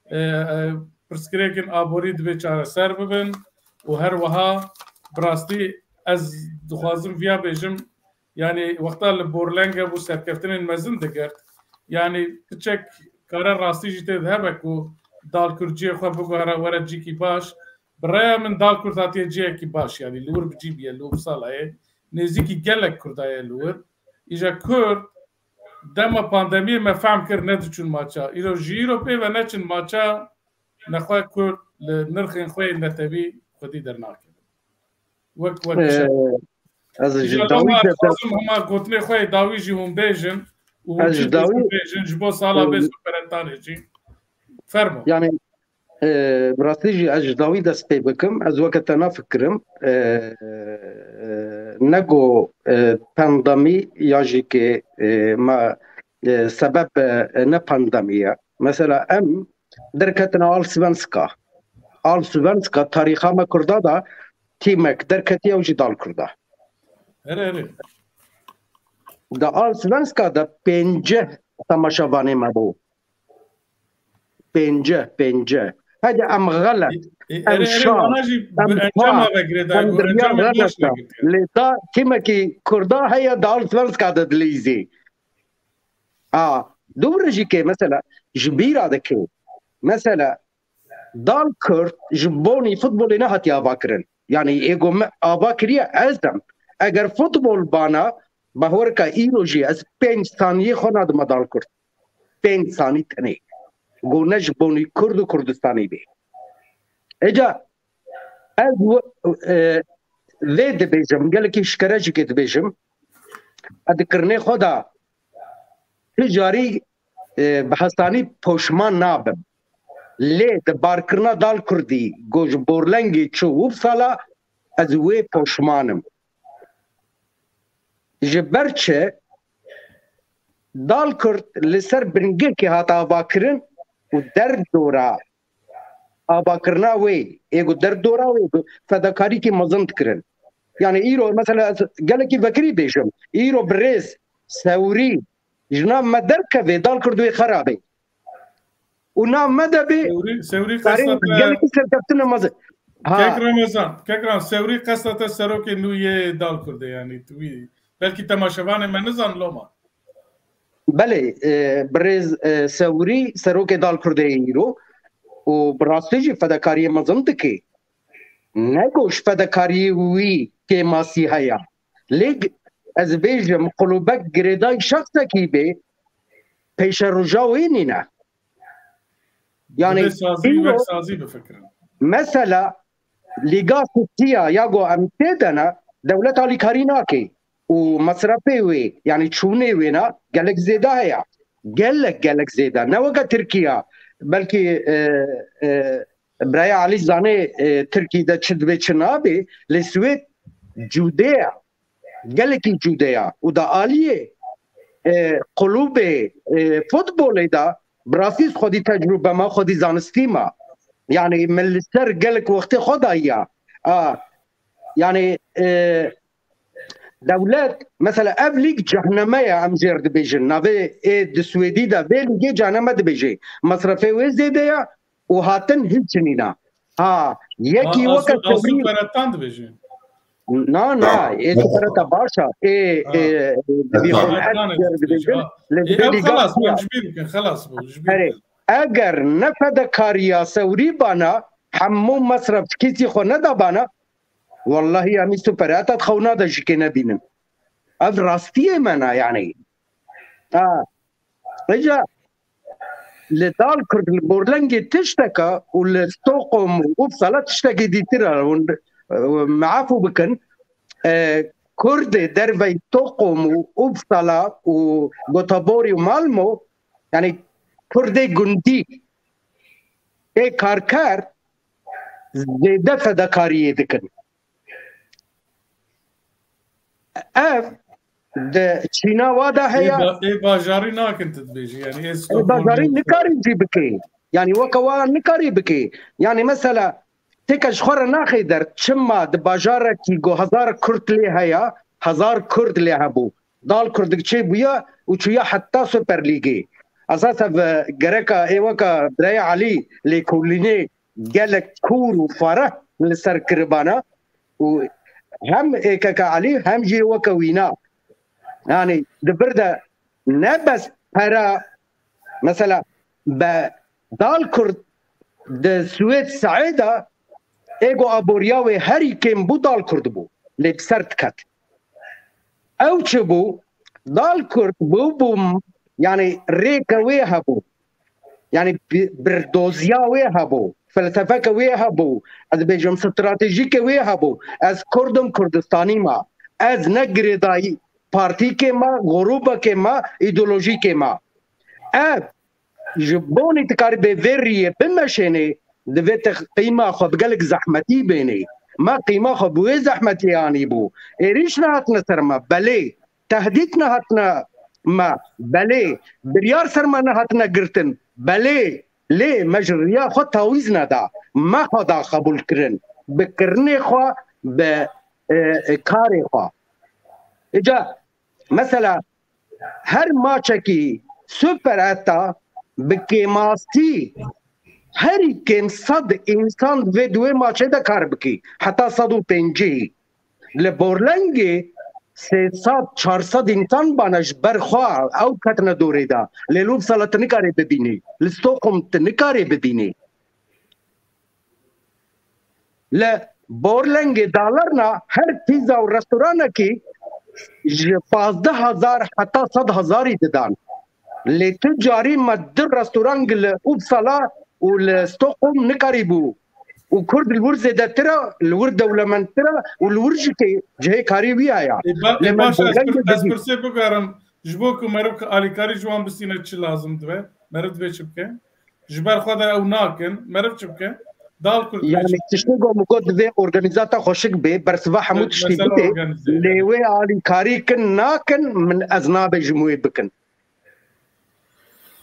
E, e, pirsgirêkên aborî divê çareser bibin û her wiha bi rastî ez dixwazim viya bêjim, yanî wexta li Borlenge bû serkeftinên mezin digirt, yanî piçek kare rastî jî tê de hebe ku Dal Kurd cihê xwe biguhere were cîkî baş. Bi raya min Dal Kurd hatiye cihekî baş, yanî li wir bi cî bûye, li wir salayê nêzîkî gelek Kurda ye li wir. Îja Kurd dema pandemiyê me fehm kir nediçûn maça. Îro ji îro pê ve neçin maça, nexwe Kurd li nirxên xwe yên netewî xwedî dernake. Wek werkşa. Ee, ez ji Îja dawî doma de ez dixwazim hema gotinê xwe yê dawî jî hûn bêjin û hûn Ez ji çi dawî- dixwazin bêjin ji bo sala Ee, bê Superettanê jî. Fermo. Yani, e, bi rastî jî ez ji dawî dest pê bikim. Ez weke te nafikirim. E, e, ne go, e, pandemî ya jî ke, e, ma, e, sebeb, e, ne pandemî ye. Mesela em derketin Allsvenska. Allsvenska tarîxa me Kurda da tîmek derketiye û jî dal Kurda. Here, here. Di Allsvenska de pênceh temaşevanê me bû. Pênceh, pênceh. Hede em xelet, Ê, ê, em erê, erê, şar, wana jî em bi encama pa, vegire, em bi diriyam encamê baş xelet e. Vegire. Lê da tîmekî Kurda heye di Allsvenska de dilîzî. A, dû jî ke mesela ji bîra dike. Mesela dal Kurd ji bonî futbolê nehatiye avakirin. Yani êgo me ava kiriye ez dem. Eger futbol bana, bahwerka îro jî ez pênc saniyê xwe nadime dal Kurd. Pênc sanî tenê. Go ne ji bonî Kurd û Kurdistanê bê. Eca ez w-, e, vê dibêjim, gelekî şikere jî ke dibêjim. Ez di kirinê xwe de tu carî, e, bi hesanî poşman nabim. Lê di barkirina dal Kurdî, go ji Borlengê çû Uppsala, ez wê poşman im. Ji ber çi? Dal Kurd li ser bingehê hat avakirin û derdora avakirina wê, ê ku derdora wê bi fedakarîkî mezin dikirin. Yani îro mesela ez gelekî vekirî bêjim, îro birêz Sewrî ji nav me derkeve, dal Kurd wê xera bê. Û nav me de bê, Sewrî, Sewrî karê qesta te gelekî serkeftine mezin. Ha. Kek Ramazan, Kek Ramazan, Sewrî qesta te serokê nû yê dal Kurdê, yani tu wî, belkî temaşevanê me nizan loma. Belê, e, birêz, e, Sewrî serokê dal Kurdê îro û bi rastî jî fedakariyê mezin dike. Ne go ji fedakariyê wî kêmasî heye. Lê g-, ez bêjim, qulûbek girêdayî şexsekî bê, pêşeroja wê nîne. Yani, Divê sazî, îro wek sazî bifikirin. Mesela, Lîga Sitiya ya go em tê de ne, dewlet alîkarî nake. Û mesrefê wê, yani çûnê wê ne, gelek zêde heye. Gelek, gelek zêde. Ne weke Tirkiye. Belkî, e, e, Birayê Elî zanê, e, Tirkî de çi dibê, çi nabê, lê Swêd cûdê ye. Gelekî cûdê ye. Û da aliyê, e, qulûbê, e, futbolê de bi rastî xwedî tecrûbe ma, xwedî zanistî ma. Yani min li ser gelek wextê xwe dayiya. A, yani, e, dewlet, mesela ev lîg cehneme ye, em jê re dibêjin. Navê ê di Swêdî de vê lîgê cehneme dibêjê. Mesrefê wê zêde ye û hatin hiç nîne. Ha, yekî Ha, weke Asu-, Sewrî Asuperetan dibêjin. Na, na, Ha, ê Supereta baş e. Ê, Ha. ê, dibî Ha. xwe Superetan dibêjin. Ha. Lê Ê, dibê ev lîga xelas, ya. Em ji bîr bikin, xelas bû, ji bîr Erê, bikin. Eger ne fedakariya Sewrî bana, hemû mesref kîsî xwe nedabana, wellahî em î Supereta di xewna de jî kê nebînin. Ev rastiyê me ne, yani. Ha. Îca li dal Kurd, li Borlengê tişteke û li Stockholm û Uppsala tiştekî dîtir e. Hûn, e, me efû bikin. E, Kurdê derveyî Stockholm û Uppsala û Göteborg û Malmö, yani Kurdê gundî, ê karker zêde fedakariyê dikin. Ev di Çîna wa de Ê heye. ba-, ê bajarî nakin tu dibêjî, yani ê Ê Stockholm bajarî ê nikarî jî bike. Yani weke wa nikarî bike. Yani mesela têke ji xwe re naxê der. Çima di bajarekî ku hezar Kurd lê heye, hezar Kurd lê hebû. Dal Kurd çê bûye û çûye heta Super Lîgê. Esas ev gereka ê weke Birayê Elî lêkolînê gelek kûr û fareh li ser kiribana û hem ê keke Elî hem jî weke wîna. Yani di vir de ne bes pera, mesela be dal Kurd di Swêd sehê de ê ku aboriya wê herî kêm bû dal Kurd bû. Lê bi ser diket. Ew çi bû? Dal Kurd bû, bû, yani rêke wê hebû. Yani bi-, birdoziya wê hebû, felsefeke wê hebû, ez dibêjim stratejîke wê hebû. Ez Kurd im, Kurdistanî me. Ez ne girêdayî partîkê me, grûbekê me, îdeolojîkê me. Ev ji bonî tu karî bê vê riyê bimeşênê, divê te qîma xwe bi gelek zehmetî bênê. Me qîma xwe bi wê zehmetiyê anîbû. Êrîş nehatine ser me, belê. Tehdît nehatine me, belê. Biryar ser me nehatine girtin, belê. Lê me ji riya xwe tawîz neda. Me xwe da qebûlkirin. Bi kirinê xwe, bi, e, e, karê xwe. Îca mesela her maçekî Super Etta bi kêmasî herî kêm sed însan divê di wê maçê de kar bikî. Heta sed û pêncî. Li Borlengê sê sed, çar sed însan bane ji ber xwe ew ketine dorê de. Lê li Uppsala tu nikarê bibînî. Li Stockholm tu nikarê bibînî. Li Borlengê Dalarna her pîza û restoranekî ji pazdeh hezar heta sed hezarî didan. Lê tu carî me du restoran li Uppsala û li Stockholm nikarîbû. Û Kurd li wir zêdetir e, li wir dewlemendtir e û li wir jî kê-, cihê karî wî heye. Ê, ba-, Lê ê, me baş e, ez Borlengê pir-, ez dibî- pirsê bikarim. Ji bo ku meriv alîkarî ji wan bistîne çi lazim dibe? Meriv divê çi bike? Ji ber xwe de ew nakin. Meriv çi bike? Dal Kurd divê Yani çi bike? Tiştê ku min got divê organîzata xweşik bê, bersiva hemû Evet, tiştî mesela bidê. Organize. Lê wê alîkarî kin nakin, min ez nabêjim wê bikin.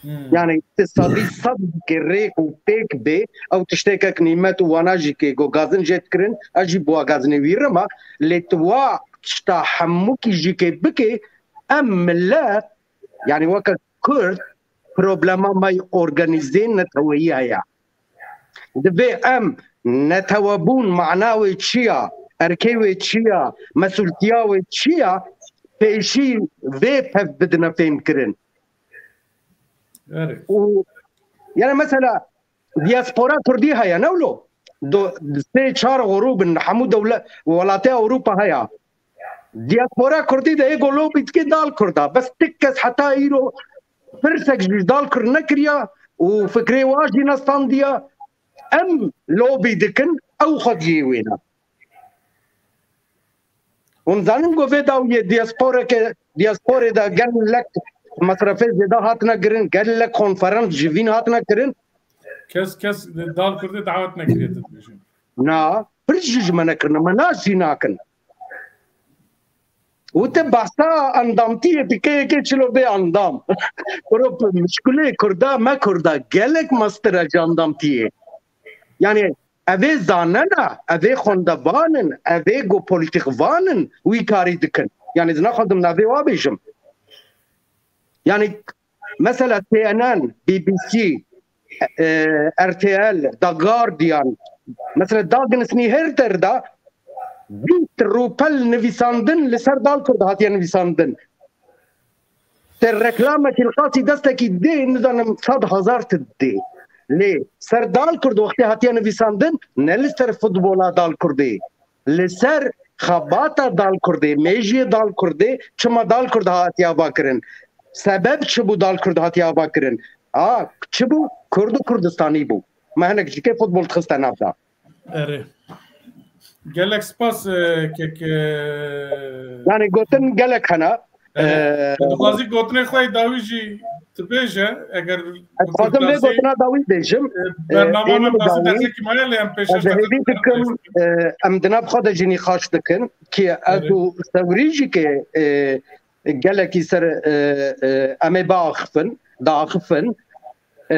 Hmm. Yani iktisadî sed bike rêk û pêk bê, ew tiştêkek nîmet û wana jî kê ku gazin jê dikirin, ez jî bi wa gazinê wî rima, lê tu wa tişta hemûkî jî kê bikê, em millet, yani weke Kurd, problema me yê organîzê neteweyî heye. Divê em netewebûn mana wê çi ya, erkê wê çi ya, mesultiya wê çi ya, pêşî vê pev bidine fêmkirin. Evet. Û, yani mesela diaspora Kurdî heye, ne wilo? Do, sê çar grûb in, hemû dewle-, welatê Ewropa heye. Diaspora Kurdî de ê ku lobî dike dal Kurda. Bes tik kes heta îro pirsek ji dal Kurd nekiriya û fikrê wa jî nestandiya. Em lobî dikin, ew xwediyê wê ne. Hûn zanin ku vê dawiyê diasporeke, diasporê de gelek mesrefê zêde hatine kirin, gelek konferans ji vîn hatine kirin. Kes, kes dal Kurdê davet nekiriye, tu dibêjin. Na, pir jî ji me nekirine, me nas jî nakin. Û te behsa endamtiyê dike, yekê çilo bê endam. Kuro, muşkilê Kurda, me Kurda gelek mestir e ji endamtiyê. Yani, evê zane ne, evê xwendevan in, evê ku polîtîkvan in, wî karî dikin. Yani, ez naxwazim navê wa bêjim. Yani, mesela T N N, B B C, e, R T L, The Guardian, mesela Dagens Nyheter de bîst rûpel nivîsandin li ser dal Kurd hatiye nivîsandin. Te reklamekî li qasî destekî dê, nizanim sed hezar tu dê. Lê ser dal Kurd wextê hatiye nivîsandin, ne li ser futbola dal Kurdê. Li ser xebata dal Kurdê, mêjiyê dal Kurdê, çima dal Kurd hatiye ava kirin? Sebeb çi bû dal Kurd hatiye ava kirin? A, çi bû? Kurd û Kurdistanî bû. Me hinek jî kê futbol dixiste nav de. Erê. Gelek spas, e, kek, e, Yani gotin gelek hene. Erê. E, Tu dixwazî gotinê xwe yê dawî jî tu bêje, eger Ez dixwazim vê gotina dawî bêjim. E, bernama E, me ê bazı dawî, deqekî maye lê em pêşeş ez hêvî dikim, e, em di nav xwe de jî nîqaş dikin, ki ez Evet. û Sewrî jî ki, e, gelekî ser, e, e, em ê biaxifin, diaxifin. E,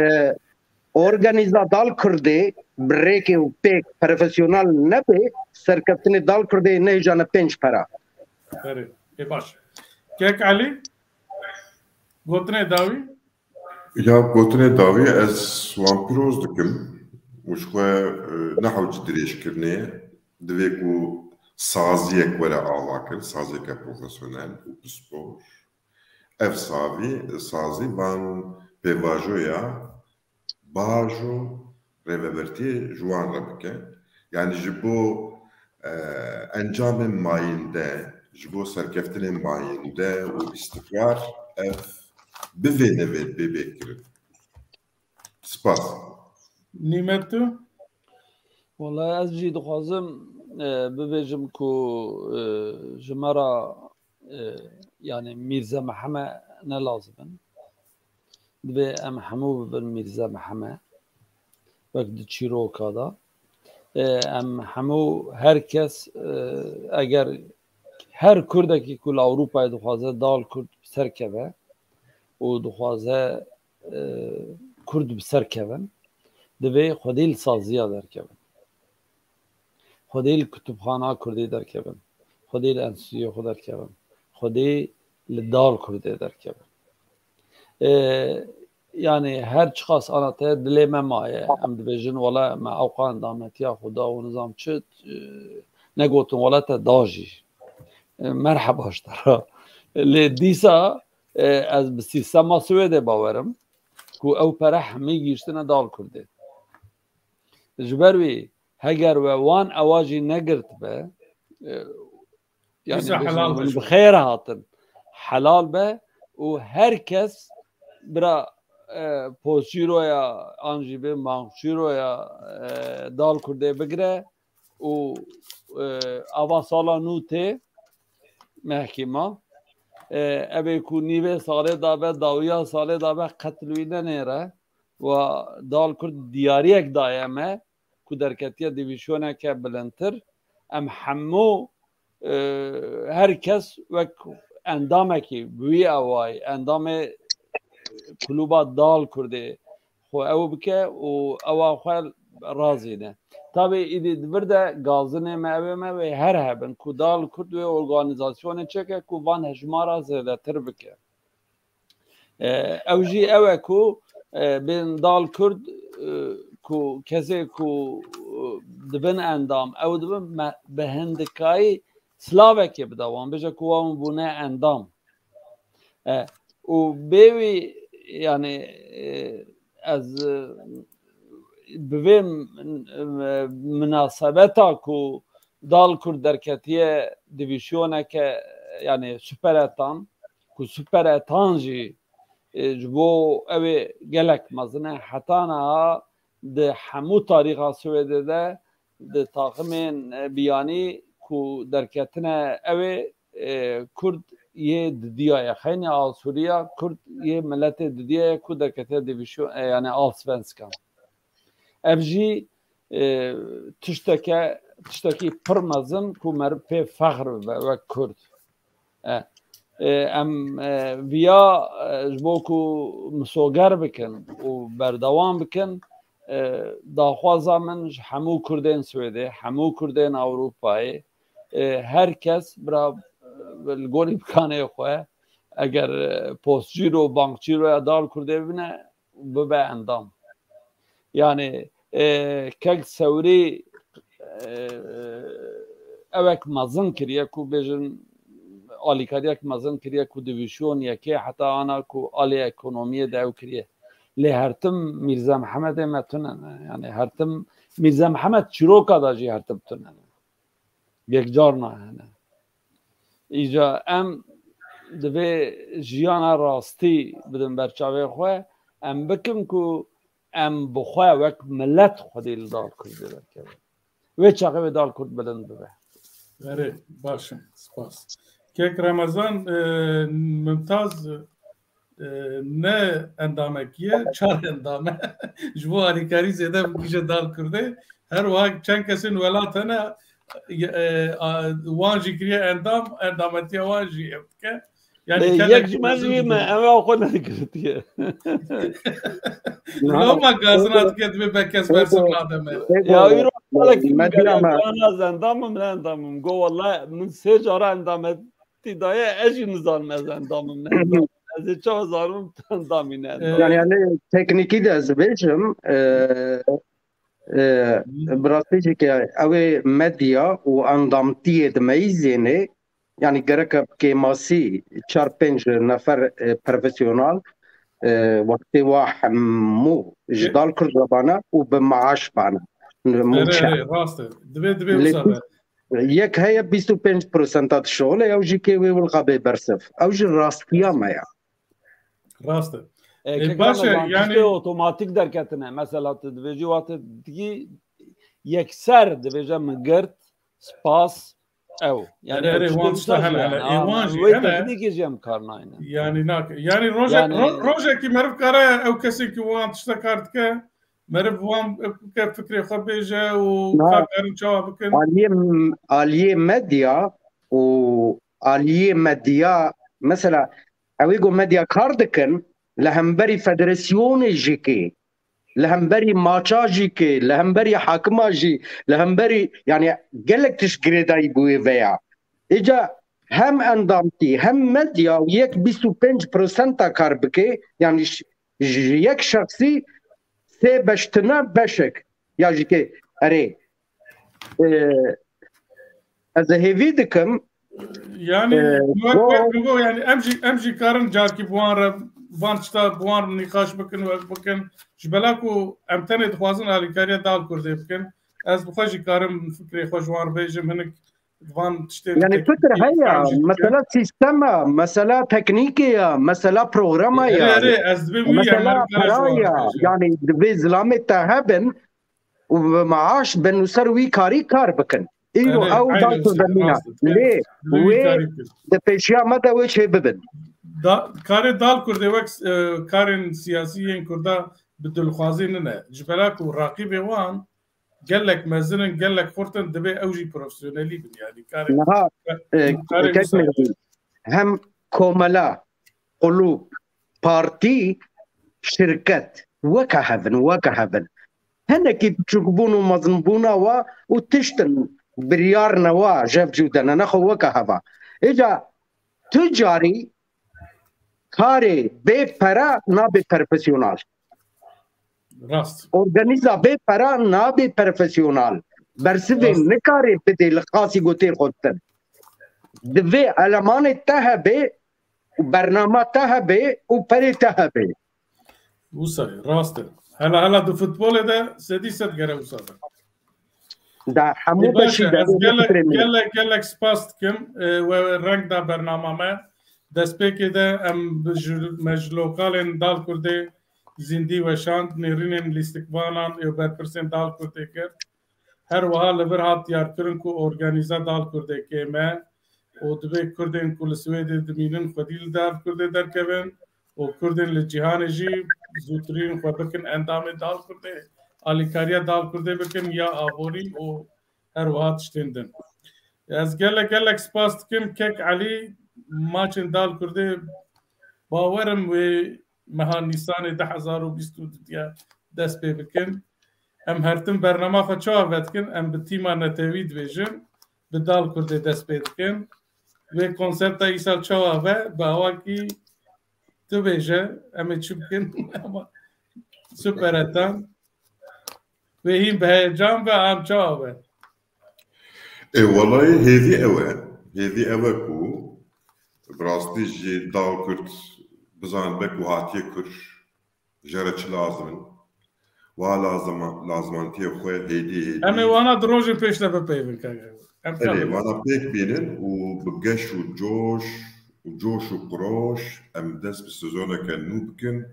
Organîza dal Kurdê bi rêkê û pêk profesyonel nebe, serkeftinê dal Kurdê nehêjane pênc pera. Erê, ê baş. Kek Elî, gotinê dawî? Ya gotinê dawî ez wan piroz dikim û ji xwe, e, ne hewce dirêjkirinê ye. Divê ku saziyek were avakirin, saziyeke profesyonel û pispor. Ev savî, sazî van pêvajoya bajo rêvebirtiyê ji wan re bike. Yani ji bo, e, encamên mayînde, ji bo serkeftinên mayînde û îstikrar ev bivê nevê bê bê kirin. Spas. Nîmet tu? Wala ez jî dixwazim e, bibêjim ku e, ji me re e, yani Mîrze Meheme ne lazim in. Divê em hemû bibin Mîrze Meheme. Wek di çîroka de. E, em hemû her kes e, eger her Kurdekî ku li Ewropayê dixwaze dal Kurd bi ser keve û dixwaze e, Kurd bi ser kevin, divê xwedî li saziya derkevin. Xwedî li kutubxana Kurdî derkevin. Xwedî li enstitûyê xwe derkevin. Xwedî li dal Kurdê derkevin. E, yani her çiqas ana te dilê me maye. Em dibêjin wala me ewqa endametiya xwe da û nizam çi e, negotin wala te da jî. E, merheba ji te re. Lê dîsa e, ez bi sîstema Swêdê bawerim ku ew pere hemî gihiştine dal Kurdê. Ji ber wî heger we wan ewa jî negirtibe, e, yani Dîsa bêjin helal hûn be. bi xêr hatin, helal be û her kes bira e, pozçîroya an jî bê mançîroya e, dal Kurdê bigire û e, ava sala nû tê mehkîma. E, evê ku nîvê salê dabe, dawiya salê dabe qetil wî nenêre wa dal Kurd diyariyek daye me ku derketiye divîzyoneke bilindtir. Em hemû e, her kes wek endamekî bi wî awayî, endamê Klûba Dal Kurdê xwe ew bike û ewa xwe razîne. Tabî îdî di vir de gazinê me ew ê me wê her hebin ku Dal Kurd wê organîzasyonê çêke ku van hejmara zêdetir bike. E, ew jî ew e ku e, bên Dal Kurd e, ku kesê ku e, dibin endam, ew dibin me, bi hindikayî silavekê bide wan, bêje ku wan bûne endam. E, û bê wî yani e, ez e, bi vê min- e, minasebeta ku Dal Kurd derketiye divîzyoneke yani superetan, ku superetan jî e, ji bo ew ê gelek mezin e. Heta niha di hemû tarîxa Swêdê de di taximên e, biyanî ku derketine ew ê e, Kurd yê didiya ye. Xeynî Asûriya Kurd yê miletê didiya ye ku derketiye divîzyon, e, yani Allsvenskan. Ev jî e, tişteke, tiştekî pir mezin ku meriv pê fexr bibe wek Kurd. E, e, em e, viya e, ji bo ku misoger bikin û berdewam bikin, e, daxwaza min ji hemû Kurdên Swêdê, hemû Kurdên Ewropayê, e, her kes bira e, li gorî imkanê xwe, eger e, postçîro, bankçîroya Dal Kurdê bibine, bibe endam. Yani e, kek Sewrî e, ewek mezin kiriye ku bêjin alîkariyek mezin kiriye ku divîzyon yekê heta ana ku alê ekonomiyê de ew kiriye. Lê her tim Mîrze Mihemedê me tune ne. Yani her tim Mîrze Mihemed çîroka da jî her tim tune ne. Yekcar nahêne. Îca em divê jiyana rastî bidin ber çavê xwe, em bikin ku em bi xwe wek milet xwedî li Dal Kurdê derkevin. Wê çaxê wê Dal Kurd bilind bibe. Erê, baş e. Spas. Kek Remezan, e, Mumtaz, e, ne endamekî ye, çar endame. Ji bo alîkarî zêde bigihîje Dal Kurdê. Her wiha çend kesên welat hene, e, a, wan jî kiriye endam, endametiya wan jî ev dike. Yani Lê gelek yek ji me mezin jî me, dike. Ew ê xwe negirtiye. Loma gazina dike divê be kes bersiv nade me. Ya îro Medya me. ez endam im, ne endam im. Go wala min sê cara endametî daye, ez jî nizanim ez endam im, ne endam im. Ez ê çawa zanim tu endamî ne endam. Yani, yani teknikî de ez bêjim, e, e, bi rastî jî ke ew ê medya û endamtiyê di meyîzênê, yani gereke kêmasî çar pênc nefer e, profesyonel e, wextê wa hemû ji Dal Kurd re bane û bi maaş bane. Erê, erê, rast e. Divê, divê wisa be. Yek heye bîst û pênc prosenta dişole, ew jî kê wê wilqa bê bersiv. Ew jî rastiya me ya. Rast e. E, Ê, kek baş e, Ramazan, yani tiştê otomatik derketine. Mesela tu dibêjî wextê dikî yekser dibêje min girt, spas, ew. Yani Erê, erê, ew wan tişta tişta hene, yani, hene. Ê, ama wan jî wê hene. Teknîkê jî em kar nayne. Yani nak-, yani rojek, Yani ro-, rojekî meriv kare ew kesên ki wan tişta kar dike, meriv wan, e, ke fikrê xwe bêje û Na. ka karin çawa bikin. Aliyê, aliyê medya û aliyê medya, mesela, ew ê ku medya kar dikin, li hemberî federasyonê jî kê, li hemberî maça jî kê, li hemberî hakima jî, li hemberî, yani, gelek tişt girêdayî bi wê ve ya. Îca hem endamtî, hem medya û yek bîst û pênc prosenta kar bike, yani, ş-, ji yek şexsî sê beş tine beşek. Ya jî kê, erê, e, ez ê hêvî dikim, Yani, e, wek, go- wek min got, yani, em jî, em jî karin carkî bi wan re, van tişta bi wan nîqaş bikin, wek bikin. Ji bela ku em tenê dixwazin alîkariya dal Kurdê bikin, ez bi xwe jî karim fikrê xwe ji wan re bêjim, hinek van tiştê Yani, fikir teknîkî heya, em jî dikin. Mesela sîstema, mesela teknîkê ya, mesela programa Erê, ya, erê, ez dibêm wî mesela em pera ya, bêjin. Yani, divê zilamê te hebin û bi maaş bin û ser wî karî kar bikin. Îro Erê, ew aynen, dal tu işte, zemîna. Rast e. Lê Divê wî wê karî bikin. Di pêşiya me de wê çê bibin. Da, karê dal Kurdê wek, e, karên siyasî yên Kurda bi dilxwazî nine. Ji bela ku raqîbê wan gelek mezin in, gelek xurt in, divê ew jî profesyonelî bin. Yani karê, Niha, e, karê kek wisa Mehdi, hem komela, qulûb, partî, şirket, weke hev in, weke hev in. Hinekî biçûkbûn û mezinbûna wa û tişt in, biryar ne wa, jev cû de ne, nexwe weke heva. Îca tu carî karê bê pera nabe profesyonal. Rast. Organîza bê pera nabe profesyonal. Bersivê Rast. Nikarê bidê li qasî gotê xwe ditin. Divê elemanê te hebe û bernama te hebe û perê te hebe. Wisa ye, rast e. Hela, hela di futbolê de sedî sed gere wisa be. Da hemû Ê, baş beşî e, de ez gelek, fikrê min. Gelek, gelek spas dikim. E, we reng da bernama me. Destpêkê de em bi ji, me ji lokalên Dal Kurdê zîndî weşand, nêrînên lîstikvanan ê berpirsên Dal Kurdê kir. Her wiha li vir hat diyarkirin ku organîza Dal Kurdê kêm e û divê Kurdên ku li Swêdê dimînin xwedî li Dal Kurdê derkevin û Kurdên li cîhanê jî zûtirîn xwe bikin endamê Dal Kurdê, alîkariya Dal Kurdê bikin ya aborî û her wiha tiştên din. Ez gelek gelek spas dikim kek Elî, maçên Dal Kurdê bawerim wê meha Nîsanê du hezar û bîst û du diya dest pê bikin. Em her tim bernama xwe çawa vedikin? Em bi tîma netewî dibêjin, bi Dal Kurdê dest pê dikin. Wê konserta îsal çawa ve? Bi awakî tu bêje, em ê çi bikin? Ama super etan. Wê hîn bi heyecan be, em çawa be? Ê, welayî hêvî ew e. Hêvî ew e ku bi rastî jî Dal Kurd bizanibe ku hatiye kur, jê re çi lazim in. Wa lazima-, lazimantiyê xwe hêdî hêdî Em ê wana di rojên pêş de bipeyvin, kaka. Em Erê, çawa wana pêk bînin û bi geş û coş û coş û qiroş em dest bi sezoneke nû bikin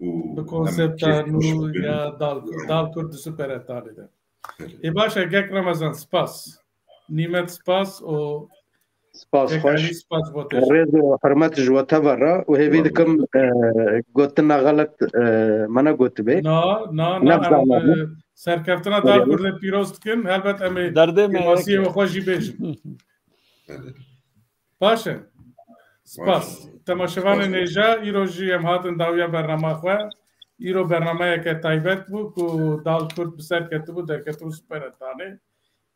û Bi em konsepta kêfxweş nû bibin. Ya Dal Kurd, Dal Kurd di Super Etanê de. Ê, baş e, Gek Remezan, spas. Nîmet, spas û Spas Gek xweş. Elî, spas bo te. Rêz û hurmet ji we teva re û hêvî dikim, e, gotina xelet, e, me negotibê. Na, na, na, em, Nefzana e, bû. Serkeftina Dal Kurdê pîroz dikin. Helbet em ê Derdê me pîroziyê yek e. We xwe jî bêjin. Baş e. Spas. Baş e. Temaşevanên hêja, îro jî em hatin dawiya bernama xwe. Îro bernameyeke taybet bû ku Dal Kurd bi ser ketibû, derketibû Super Etanê.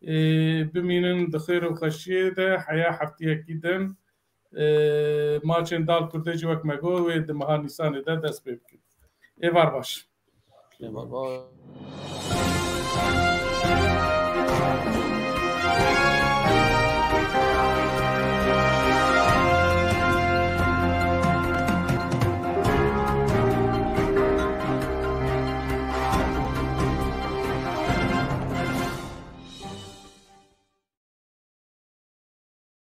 Ê, bimînin di xêr û xweşiyê de, heya heftiyekî din, ê, maçên Dal Kurdê jî wek me got, wê di meha Nîsanê de dest pê bikin. Êvar baş. Êvar baş.